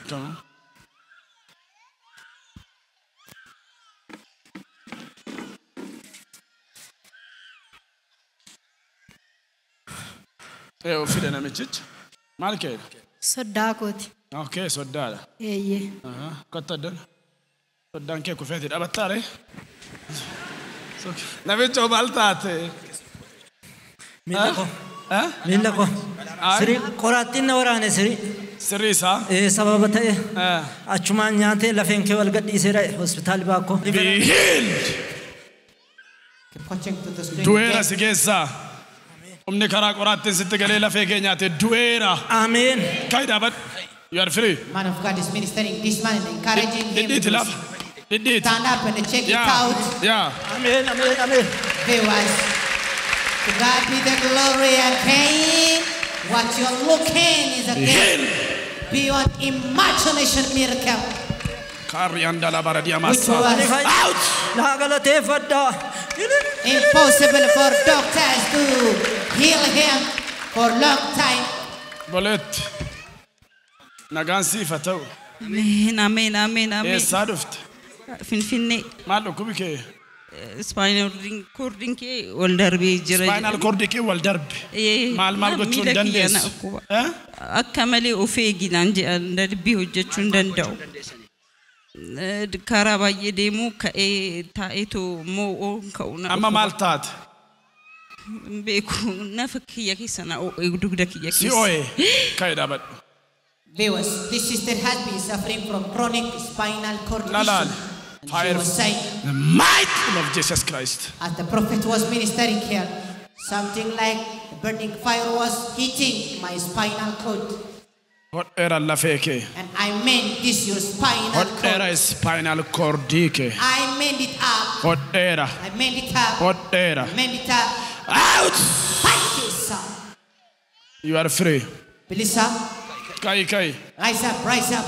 Come on. Ee, fide namichicha. Maal kee? Soddaa kooti. Okay, soddaadha. Eeyyee. Kottu addana. Soddaan kee kufeeti dhabattaare. Namicha maal taate? Miilla koo. Miilla koo. Sirii qoraattiin na waraane sirii. Sirrii isaa? Ee sababa ta'e. Achumaan nyaatee lafeen kee wal gadhiiseera hospitaali baakko. Be healed. Pointing to the screen. Du'eera si keessaa. Humni karaa qoraattiin sitti galee lafee kee nyaate du'eera. Ameen. Ka'i dhaabadhu. You are free. Man of God is ministering this man and encouraging him Dhidhiiti to lafa. Dhidhiiti. stand up and check it Yeah. out. Yeah. Ameen ameen ameen. Viewers, to God be the glory again. What you're looking is again beyond imagination miracle. Kaariyaan dala bara Which diyamaa. was Out! Naa galateeffadhaa. impossible for doctors to heal him for long time. Boleetti. Nagaan siif haa ta'u. Ameen, ameen, ameen, ameen. Eessaa dhufte? Finfinnee. Maal dhukkubi kee? Spinal cordiin kee wal darbee jira. Spinal cord kee wal darbe. Maal maal gochuu hin Miila kiyya na dandeessu? dhukkuba. Akka malee of eeginaan jedhan darbii hojjechuu hin danda'u. Karaa baay'ee deemuu ka'ee taa'eetu moo ka'u na Amma maal taate? Hin beeku nafa kiyya keessa na oo'e dugda kiyya Si keessa. oo'e. Ka'i dhaabadhu. Viewers, this sister has been suffering from chronic spinal cord Lalaal. issue. And she Fire. was saying, The might of Jesus Christ. as the prophet was ministering here, something like the burning fire was hitting my spinal cord. Hodheera lafee kee. And I mend this your spinal cord. Hodheera spinal cordii kee. I mend it up. Hodheera. I mend it up. Hodheera. I mend it up. Out! Thank you, sir. You are free. Belisa, Ka'i ka'i. rise up, rise up.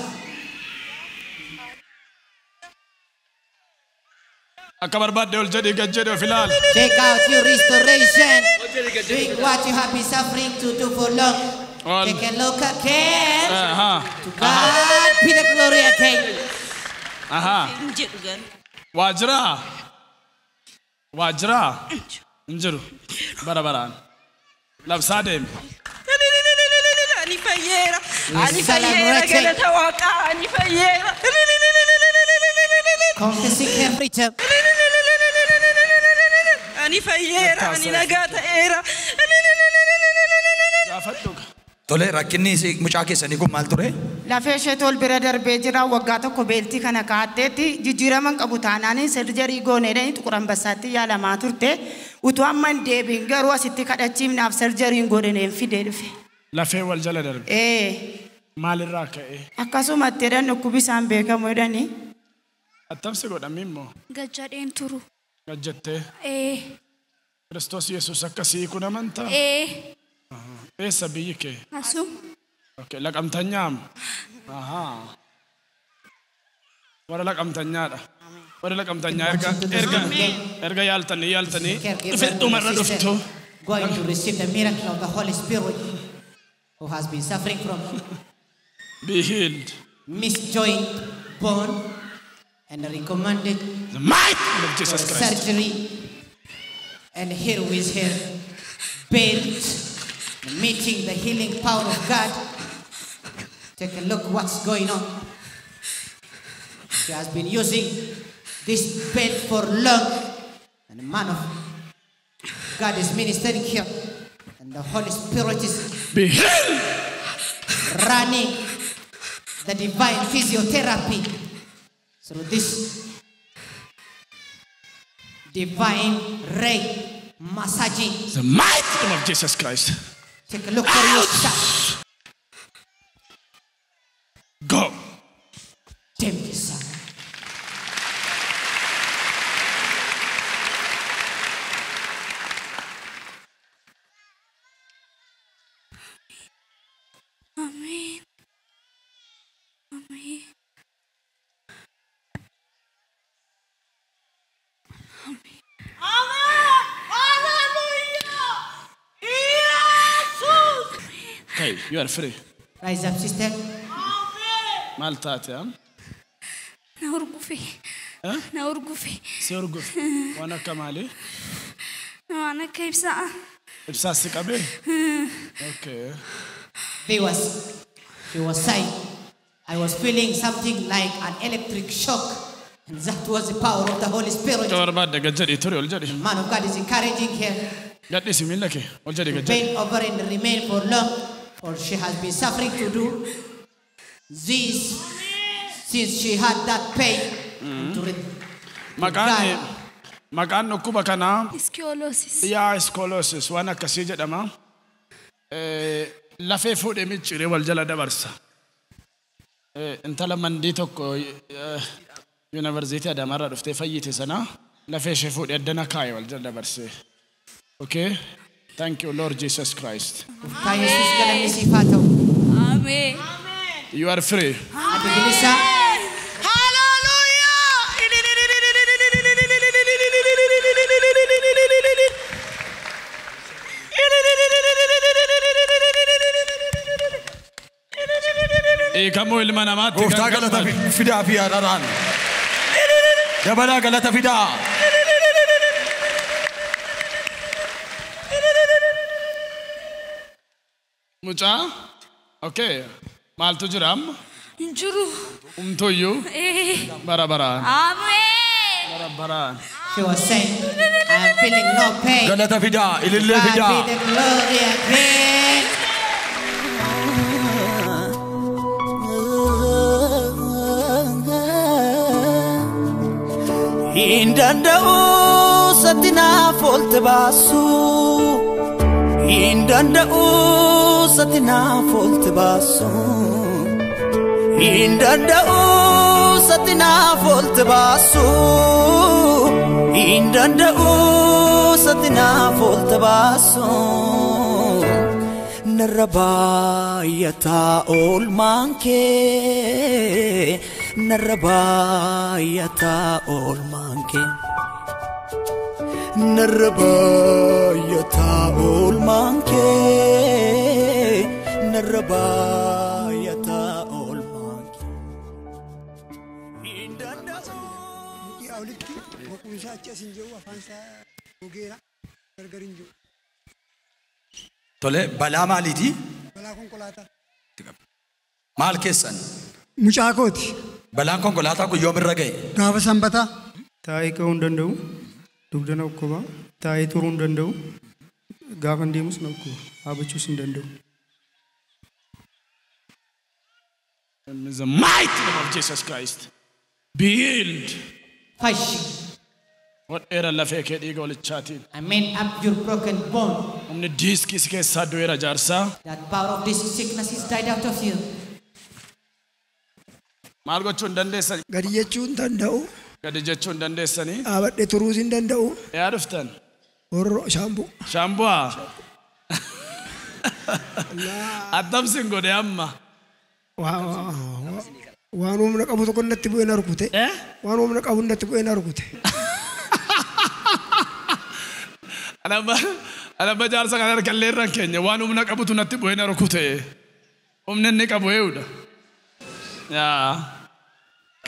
Akka barbaadde ol jedhii gad jedhi of ilaali. Check out your restoration. Doing what you have been suffering to do for long. Ol. Take a look again. Aha. To God be the glory again. Aha. Jedhu garuu. Waa jiraa? Waa jiraa? Hin jiru. Bara baraan. Labsaa deemi. Ani fayyeera. Ani fayyeera Celebrating. galata waaqaa. Ani fayyeera. Confessing her freedom. Ani fayyeera. Ani nagaa ta'eera. Gaafadhu. Tole rakkinni mucaa keessanii kun maal ture? Lafee isheetu ol bira darbee jira. Waggaa tokko beeltii kana kaa'atteetti jijjiirama hin qabu taanaan sarjarii gooneedhaan Xuqur Ambassaatti yaalamaa turte. Utuu amma hin deebiin garuu asitti kadhachiifnaaf sarjariin godhaneen fidee dhufe. Lafee wal jala darbe. Ee Maalirraa ka'e? akkasumatti jedhan dhukkubi isaan beekamu jedhani. Attamsi godhame immoo Gajjadheen turu. gad jettee Ee. Kiristoos Yesuus akkasii kun amantaa? Ee. Eessa biyyi kee? Asum. Okay, laqamtanyaam. Ahaa. Warra laqamtanyaadha. Warra laqamtanyaa erga erga erga yaaltanii yaaltanii dhufe dhumarra dhuftu. Going to receive the miracle of the Holy Spirit who has been suffering from Be healed. misjoint bone and recommended The might of Jesus for Christ. surgery. And here with her belt, meeting the healing power of God. Take a look what's going on. She has been using this belt for long. And the man of God is ministering here. And the Holy Spirit is Be healed. running the divine physiotherapy through this divine ray massaging. The might of Jesus Christ. Take a look for yourself. Go. Deemsa. Ameen. Ameen. Okay, you are free. Rise up, sister. Maal taate am? Na hurgufe. Na hurgufe. Si hurgufe. Waan akka maalii? Waan akka ibsaa. Ibsaa si qabee? Okay. He was saying, I was feeling something like an electric shock. And that was the power of the Holy Spirit. Akka barbaadde gad jedhii ture ol jedhi. The man of God is encouraging her Gadhiisi miila kee ol jedhi to gad jedhi. bend over and remain for long, for she has been suffering to do this since she had that pain. To Maqaan maqaan dhukkuba kanaa Scoliosis. Yaa scoliosis waan akkasii jedhama. Lafee fuudhee micciiree wal jala dabarsa. Intala mandii tokko yuunivarsiitii Adaamaarraa dhuftee fayyite sana lafee ishee fuudhee addana kaa'e wal jala dabarsee. Okay? Thank you, Lord Jesus Christ. Gooftaa Yesuus galanni siif haa ta'u. Ameen. You are free. Ati bilisa. Hiikamuu ilma namaatti Gooftaa kan galata gammadu. fidaa fi araaraan. Dabalaa galata fidaa. Mucaa? Okay. Maaltu jira amma? Hin jiru. Humtuyyuu? Eh. Bara baraan. Ameen. Bara baraan. She was saying, I am feeling no pain. Galata fidaa. Ilillee God fidaa. be the glory again. Hin danda'u satti naaf oolte baasu. Hin danda'u satti naaf oolte baasu. Hin danda'u satti naaf oolte baasu. Hin danda'u satti naaf oolte baasu. Narra baay'ataa oolmaan kee. Narra baay'ataa oolmaan kee. Narra baay'ataa oolmaan kee. Narra baay'ataa oolmaan kee. Hin danda'u. Yaa olitti boquun isaa achi as hin jiru afaan isaa gogeera gargar hin jiru. Tole balaa maaliiti? Balaa konkolaataa. Maal keessan? Mucaa kooti. Balaan konkolaataa kun yoom irra ga'e? Gaafa sanbataa. Taa'ee ka'uu hin danda'u. Dugda na dhukkuba. Taa'ee turuu hin danda'u. Gaafa deemus na dhukkuba. Dhaabachuus hin danda'u. In the mighty name of Jesus Christ. Be healed. Fayyi. Hodheera lafee kee dhiiga walichaatiin. I mend up your broken bone. Humni diiskii si keessaa du'eera jaarsaa. That power of this sickness is died out of you. Maal gochuu hin dandeessan? Gadi jechuu hin danda'u. Gadi jechuu hin dandeessanii? Dhaabadhee turuus hin danda'u. Yaa dhuftan? Horroo shaambuu. Shaambu'aa? Attam sin godhe amma? Waan humna qabu tokko natti bu'ee na rukute. Waan humna qabu natti bu'ee na rukute. Anamma jaarsa kana harka illee irra hin keenye waan humna qabutu natti bu'ee na rukute. Humna inni qabu eewudha. Yaa.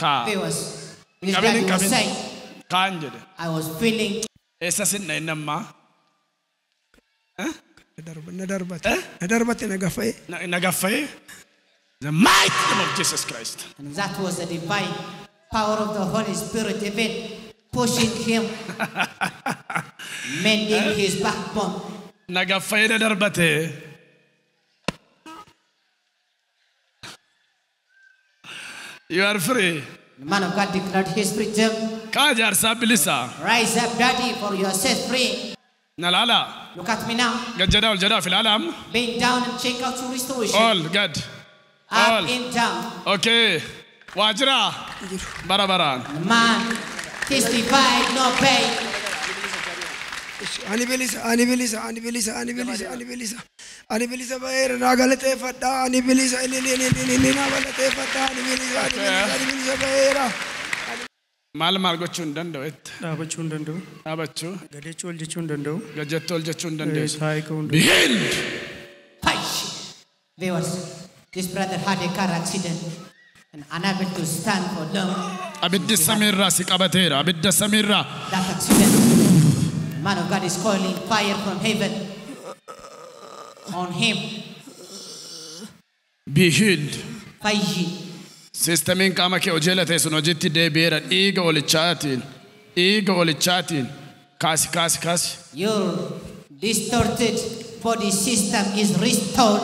Kaa. He was, his Qabin daddy was qabin. saying, Kaan jedhe. I was feeling Eessa sin dha'in ammaa? Na darbate. Na darbate na gaffa'e. Na gaffa'e? The mighty name of Jesus Christ. And that was the divine power of the Holy Spirit even pushing him, mending his backbone. Na gaffa'ee na darbate. You are free. The man of God declared his freedom. Kaa jaarsaa bilisa. Rise up, daddy, for you are set free. Na laalaa. Look at me now. Gad jedhaa ol jedhaa of ilaalaa amma. Bend down and check out your restoration. Ol gad. Up Ol. and down. Okay. Waa jiraa. Bara baraan. The man testified no pain. Ani bilisa, ani bilisa, ani bilisa, ani bilisa, ani bilisa. Ani bilisa ba'eera naa galateeffadhaa. Ani bilisa, ilili, ilili, ilili, naa galateeffadhaa. Ani bilisa, ani bilisa, ani bilisa ba'eera. Maal maal gochuu hin danda'u itti? Dhaabachuu hin danda'u. Dhaabachuu. Gadechuu ol jechuu hin danda'u. Gad jettee ol jechuu hin dandeessu. Taa'ee ka'uu hin Be healed. Punch. Viewers, this brother had a car accident and unable to stand for long. Abiddi samiirraa si qabateera. Abidda samiirraa. That accident, the man of God is calling fire from heaven on him. Be healed. Fayyi. Siistamiin qaama kee hojii ta'e sun hojiitti deebi'eera. Dhiiga olichaatiin. Dhiiga olichaatiin. Kaasi kaasi kaasi. Your distorted body system is restored.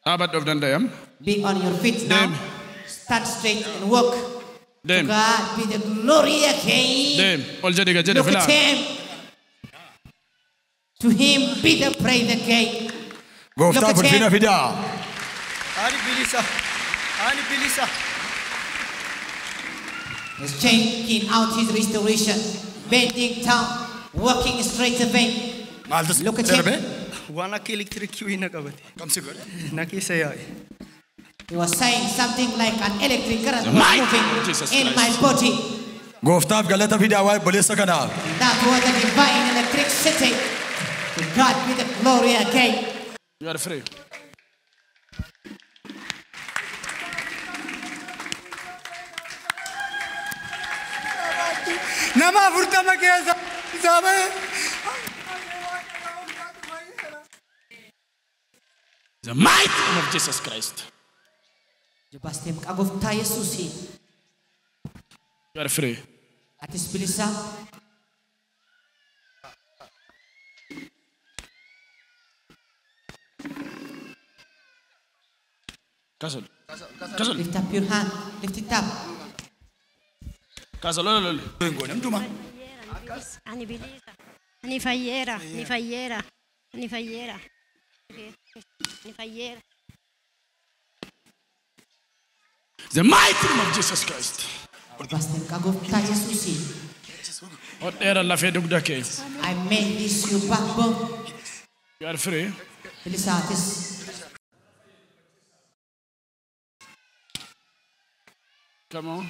Dhaabadhu of danda'am. Be on your feet now. Stand straight and walk. To Deem. God be the glory again. Deem. Ol jedhi gad jedhi Look at filaa. him. To him be the praise again. Gooftaaf Look at ulfina him. fidaa. Ani bilisa. Ani bilisa. He's checking out his restoration, bending down, walking straight away. Maaltu Look at him. darbe? Waan akka elektirikii wayii na qabate. Kamsi godhe? Na keessa yaa'e. He was saying something like an electric current The was might moving of Jesus in Christ. my body. Gooftaaf galata fidaa waa'ee obboleessa kanaaf. That was a divine electricity. To God be the glory again. You are free. Nama 40 keessa isaa ba'e. The might of Jesus Christ. Jabaastee maqaa gooftaa Yesuusiin. You are free. Atis bilisa. Kaasol. Kaasol. Lift up your hand. Lift it up. Kaasol ol ol. Ani bilisa. Ani fayyeera. Ani fayyeera. Ani fayyeera. Ani fayyeera. The mighty name of Jesus Christ. Jabaastee maqaa gooftaa Yesuusiin. Hodheera lafee dugda kee. I made this your backbone. You are free. Bilisa atis. Come on.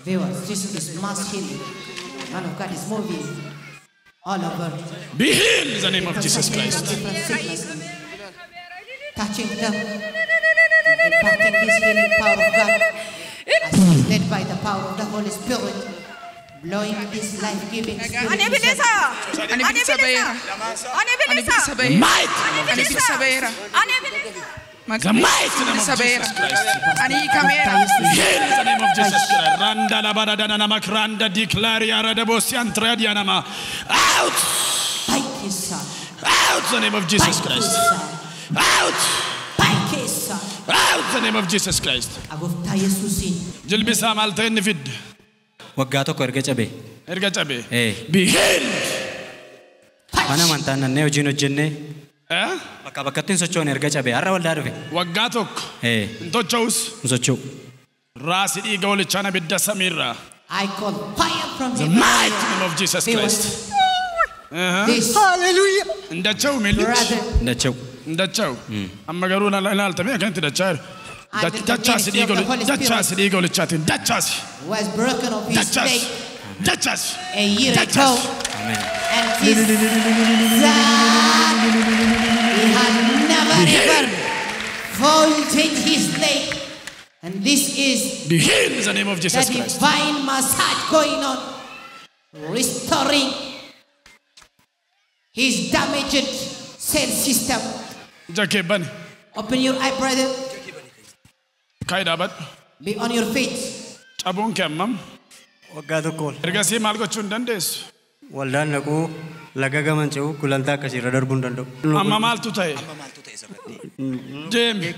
Viewers, this is mass healing. Man of God is moving all over. Be healed in the name of Jesus Christ. Different sickness, touching them, imparting this healing power of God as he is led by the power of the Holy Spirit, blowing this life-giving spirit. Ani bilisa. Ani bilisa ba'eera. Ani Ani bilisa. bilisa ba'eera. Might Ani bilisa ba'eera. Ani bilisa. The mighty name of Bilisa ba'eera. Jesus Christ. Ani hiikameera. Heal in the name of Jesus Christ. Randa la bara dana nama kranda declare rada bosi antradia nama. Out! Baikisa. Out in the name of Jesus Christ. Out! Baikisa. Out in the name of Jesus Christ. Gooftaa Yesuusiin. Jilbi isaa maal ta'e inni fidde? Waggaa tokko erga cabee. Erga cabee. Ee. Be healed. Mana amantaa nannee hojiin hojjennee Eh? bakka bakkatti hin sochoone erga cabee har'a waldaa dhufe. Waggaa tokko Ee. hin socho'us. Hin socho'u. Raasi dhiiga olichaan abidda samiirraa. I call fire from The heaven. mighty name of Jesus Christ. This Hallelujah. Hin dacha'u miillichi. brother Hin dacha'u. Hin dacha'u. Amma garuu ilaaltamee akkanatti dachaa jiru. Under the Dachaasi ministry dhiiga of the Holy Spirit. dachaasi dhiiga olichaatiin dachaasi. Was broken of his Dachaasi. leg Dachaasi. a year ago. Dachaasi. Ameen. And since that, he had never ever folded his leg. And this is Be healed in the name of the Jesus Christ. divine massage going on, restoring his damaged cell system. Ija kee bani. Open your eye, brother. Kaayi dhaabadhu. Be on your feet. Cabuun kee hammam? Waggaa tokko ol. Ergasii maal gochuu hin dandeessu? Waldaan dhaquu laga gaman ce'uu gulantaa akkasiirra darbuu hin danda'u. Amma maaltu ta'e? Deemi.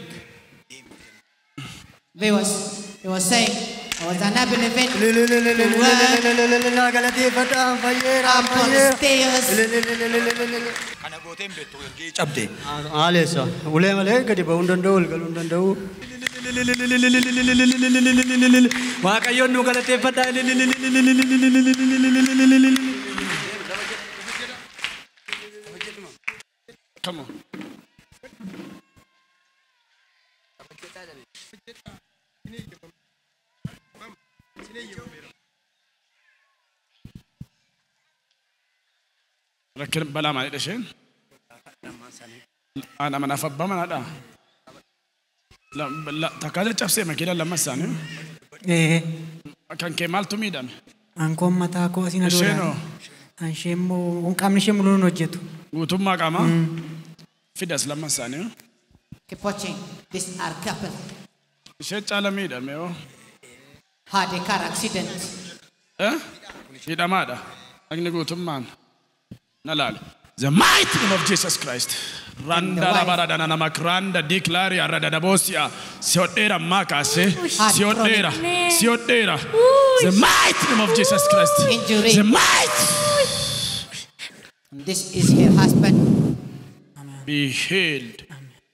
He was saying I was unable even to walk Naa galateeffadhaa fayyeera up on the stairs. Kana gooteen beektu ergee cabde. Haaleessa ulee malee gadi ba'uu hin danda'u ol galuu hin danda'u. Waaqayyoon nu galateeffadhaa. Come on. Rakkina balaa maalidha isheen? Haadha manaaf abbaa manaadha. Takkaa caccabsee makiina lama isaanii. Kan kee maaltu miidhame? Ankoon mataa koo asiin Isheen hoo? Ishee immoo qaamni ishee muluun hojjetu. Guutummaa qaamaa? Fidas lama isaanii. Keep watching. These are couple. Ishee caala miidhame hoo? Had a car accident. Hidhamaadha. Dhagni guutummaan. Na laale. The mighty name of Jesus Christ. Randa rabaradana namakranda declare radadabosia. Siodera makase. Siodera. Siodera. The mighty name of Jesus Christ. Injury. The mighty. This is her husband Be healed.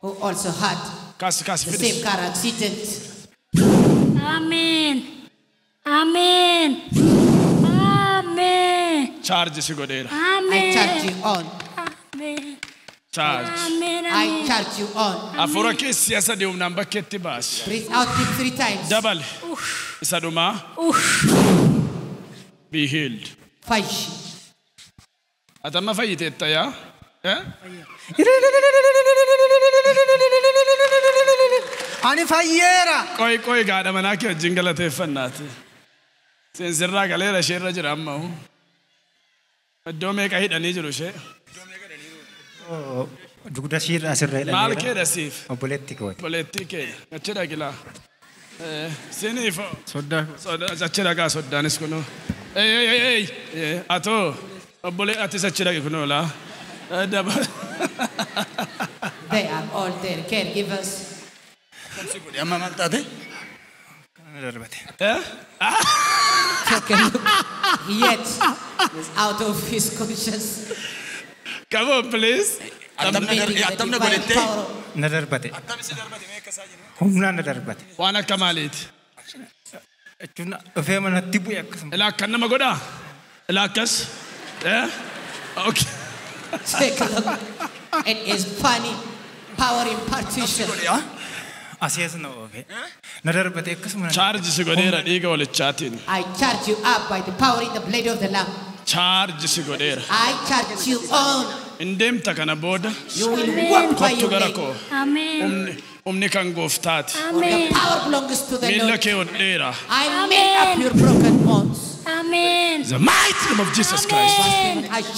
who also had Kasi kasi the finish. same car accident. Ameen. Ameen. Ameen. Charge si godheera. I charge you on. Ameen. Charge. Ameen. I charge you on. Hafuura kee si'a sadii humnaan bakkeetti baasi. Breathe out deep 3 times. Dabale. Isa dhumaa. Be healed. Fayyi. Ati amma fayyiteetta yaa? Eh? Ani fayyeera. Qoy qoy gaadha manaa kee wajjin galateeffannaati. Seensirraa galeera isheerra jira amma. Iddoo meeqa hidhanii jiru ishee? Dugda ishiirra asirra hidhameera. Maal keedha siif? Obboleetti kooti. Obboleettii kee. Achi dhaqilaa. Siniif. Soddaa. Achi dhaqaa soddaanis kunoo. Ei ei ei ei. Atoo obbolee atis achi dhaqi kunoo laa. They are all their caregivers. Amma maal taate? Kana darbate. Take a look. Yet is out of his conscience. Come on, please. Attam na godhette? Na darbate. Humnaan na darbate. Waan akka maaliiti? Jechuun dhufee manatti bu'e akkasuma. Ilaa akkan nama godhaa? Ilaa akkas? Okay. Take a look. It is funny. Power impartition. Asii as na oofe. Na darbate akkasuma. Charge si godheera dhiiga walichaatiin. I charge you up by the power in the blade of the Lamb. Charge si godheera. I charge you on. Hin deemta kana booda. You will walk by Kottu your gara leg. koo. Ameen. Humni kan gooftaati. For the power belongs to the Miilla Lord. kee hodheera. I make up your broken bones. Ameen. The mighty name of Jesus Christ.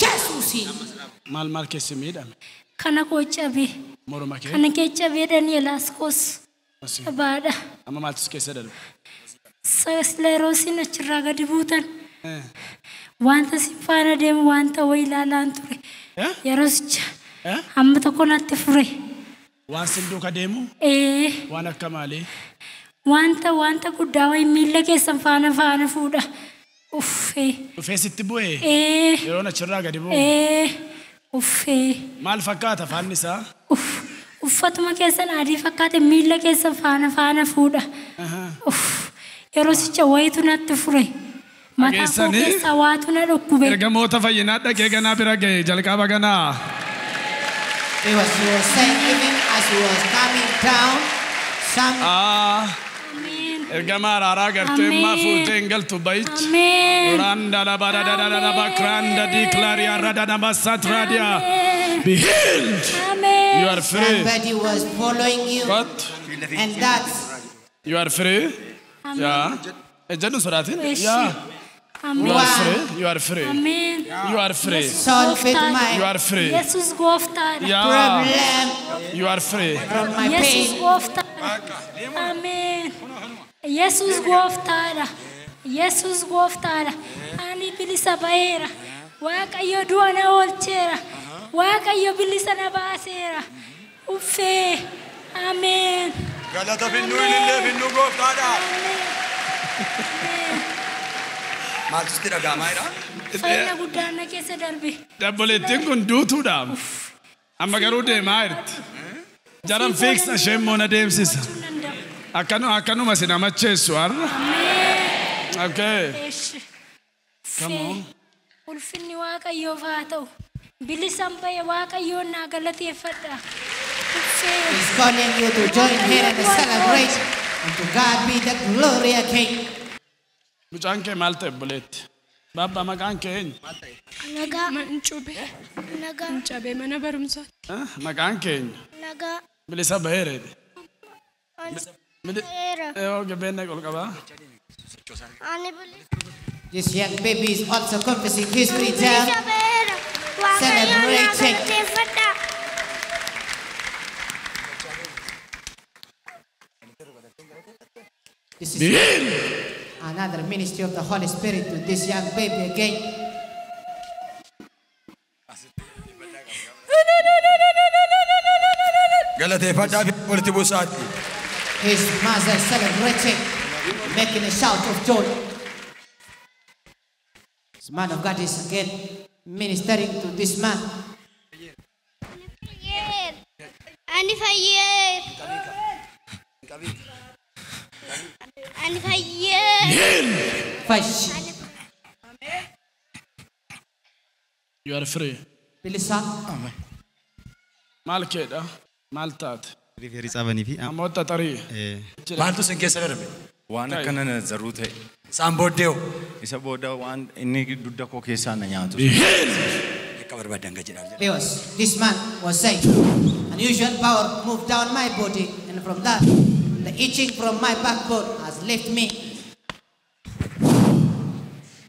Yesuusiin. Maal maal keessi miidhame? Kana koo cabe. Morma kee? Kana kee cabee Dani'elaas koos cabaadha. Amma maaltu si keessa darbe? Yeroo achirraa gadi buutan wanta si faana deemu wanta wayii ilaalaan ture. Yeroo hamma tokko natti fure. Waan sin duuka deemu? Waan akka maalii? Wanta guddaa wayii miilla keessan faana faana fuudha. Uffee. Dhufee sitti bu'ee? Yeroon achirraa gadi bu'u? Uffee. Maal fakkaata faanni isaa? Uffatuma keessan adii fakkaate miilla keessan faana faana fuudha. Yeroo sicha wayitu natti fure. Mataa koo keessaa waatu na dhukkube. Ergamoota fayyinaa dhaqee ganaa bira ga'e jalqaba ganaa. He was saying even as he was coming down, some Ergama araaraa gartee ammaa fuutee hin galtu bayichi. Randa la ba da da da da ba kranda declaria rada da masatradia. Be healed. You are free. Somebody was following you. What? And that's You are free. Yeah. Ejjennu sodaatin. Yeah. You are free. You are free. Ameen. You are free. Solve it my You are free. Yesus gooftaadha. Yeah. problem You are free. from my Yesus pain. gooftaadha. Ameen. Yesus gooftaadha. Yesus gooftaadha. Ani bilisa ba'eera. Waaqayyo du'a na oolcheera. Waaqayyo bilisa na baaseera. Uffee. Ameen. Galata finnuu ilillee finnuu gooftaadha. Maaltu sitti dhaga'amaa jira? Fayyina guddaan na keessa darbe. Dabboleettiin kun duutuudha. Amma garuu deemaa jirti. Jaran fiigsa ishee immoo na deemsisa. Akkanuma si namacheessu har'a. Okay. Come on. Ulfinni Waaqayyoof haa ta'u. Bilisan ba'e Waaqayyoon naa galateeffadha. He's calling you to join here and celebrate. And to God be the glory again. Mucaan kee maal ta'e obboleetti? Baabba maqaan kee eenyu? Nagaa. Mancube. Nagaa. Mancabee mana barumsaatti. Maqaan kee eenyu? Nagaa. Bilisa baheereedhe. Baheera. Gabeen ol qabaa. Ani bilisa. This young baby is also confessing his freedom. Bilisa baheera. Waaqayyoon naa Celebrating. galateeffadha. This is another ministry of the Holy Spirit to this young baby again. Galateeffadhaa fi walitti buusaati. His mother celebrating, making a shout of joy. This man of God is again ministering to this man. Ani fayyeera. Ani fayyeera. Fash. You are free. Bilisa. Maal keedha? Maal taate? Rifeensi qabanii fi. Namoota tarii. Maaltu sin keessa darbe? Waan akkana na zaruu ta'e. Isaan booddee hoo? Isa booda waan inni dugda koo keessaa na nyaatu. Akka barbaadan jedhaa. Because this man was saying, unusual power moved down my body, and from that, the itching from my backbone has left me.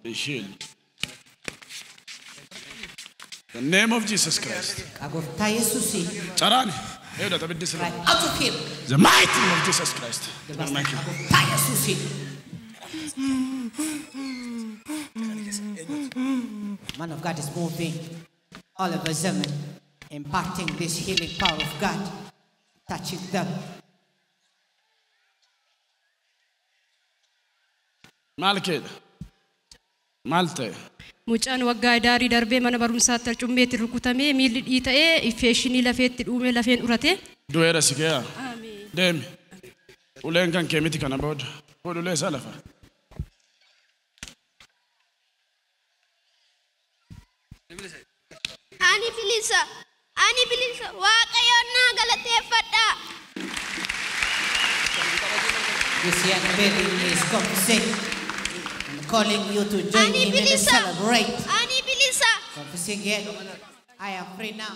Be healed. The name of Jesus Christ. Gooftaa Yesuusi. Caraan. Eeyyuu abiddi sirra. Out of him. The mighty name of Jesus Christ. Gooftaa Yesuusi. Man of God is moving all over them, imparting this healing power of God, touching them. Maal keedha? Maal ta'e? Mucaan waggaa daarii darbee mana barumsaatti arcummeetti rukutamee miilli dhiita'ee infekshinii lafeetti dhuumee lafeen urate. Du'eera si ga'a. Deemi. Uleen kan kee miti kana booda. Fuudh ulee isaa lafa. Ani bilisa. Ani bilisa. Waaqayyoon naa galateeffadha. This young baby is confessing and calling you to join Ani him and bilisa. celebrate. Ani bilisa. Confessing yet, I am free now.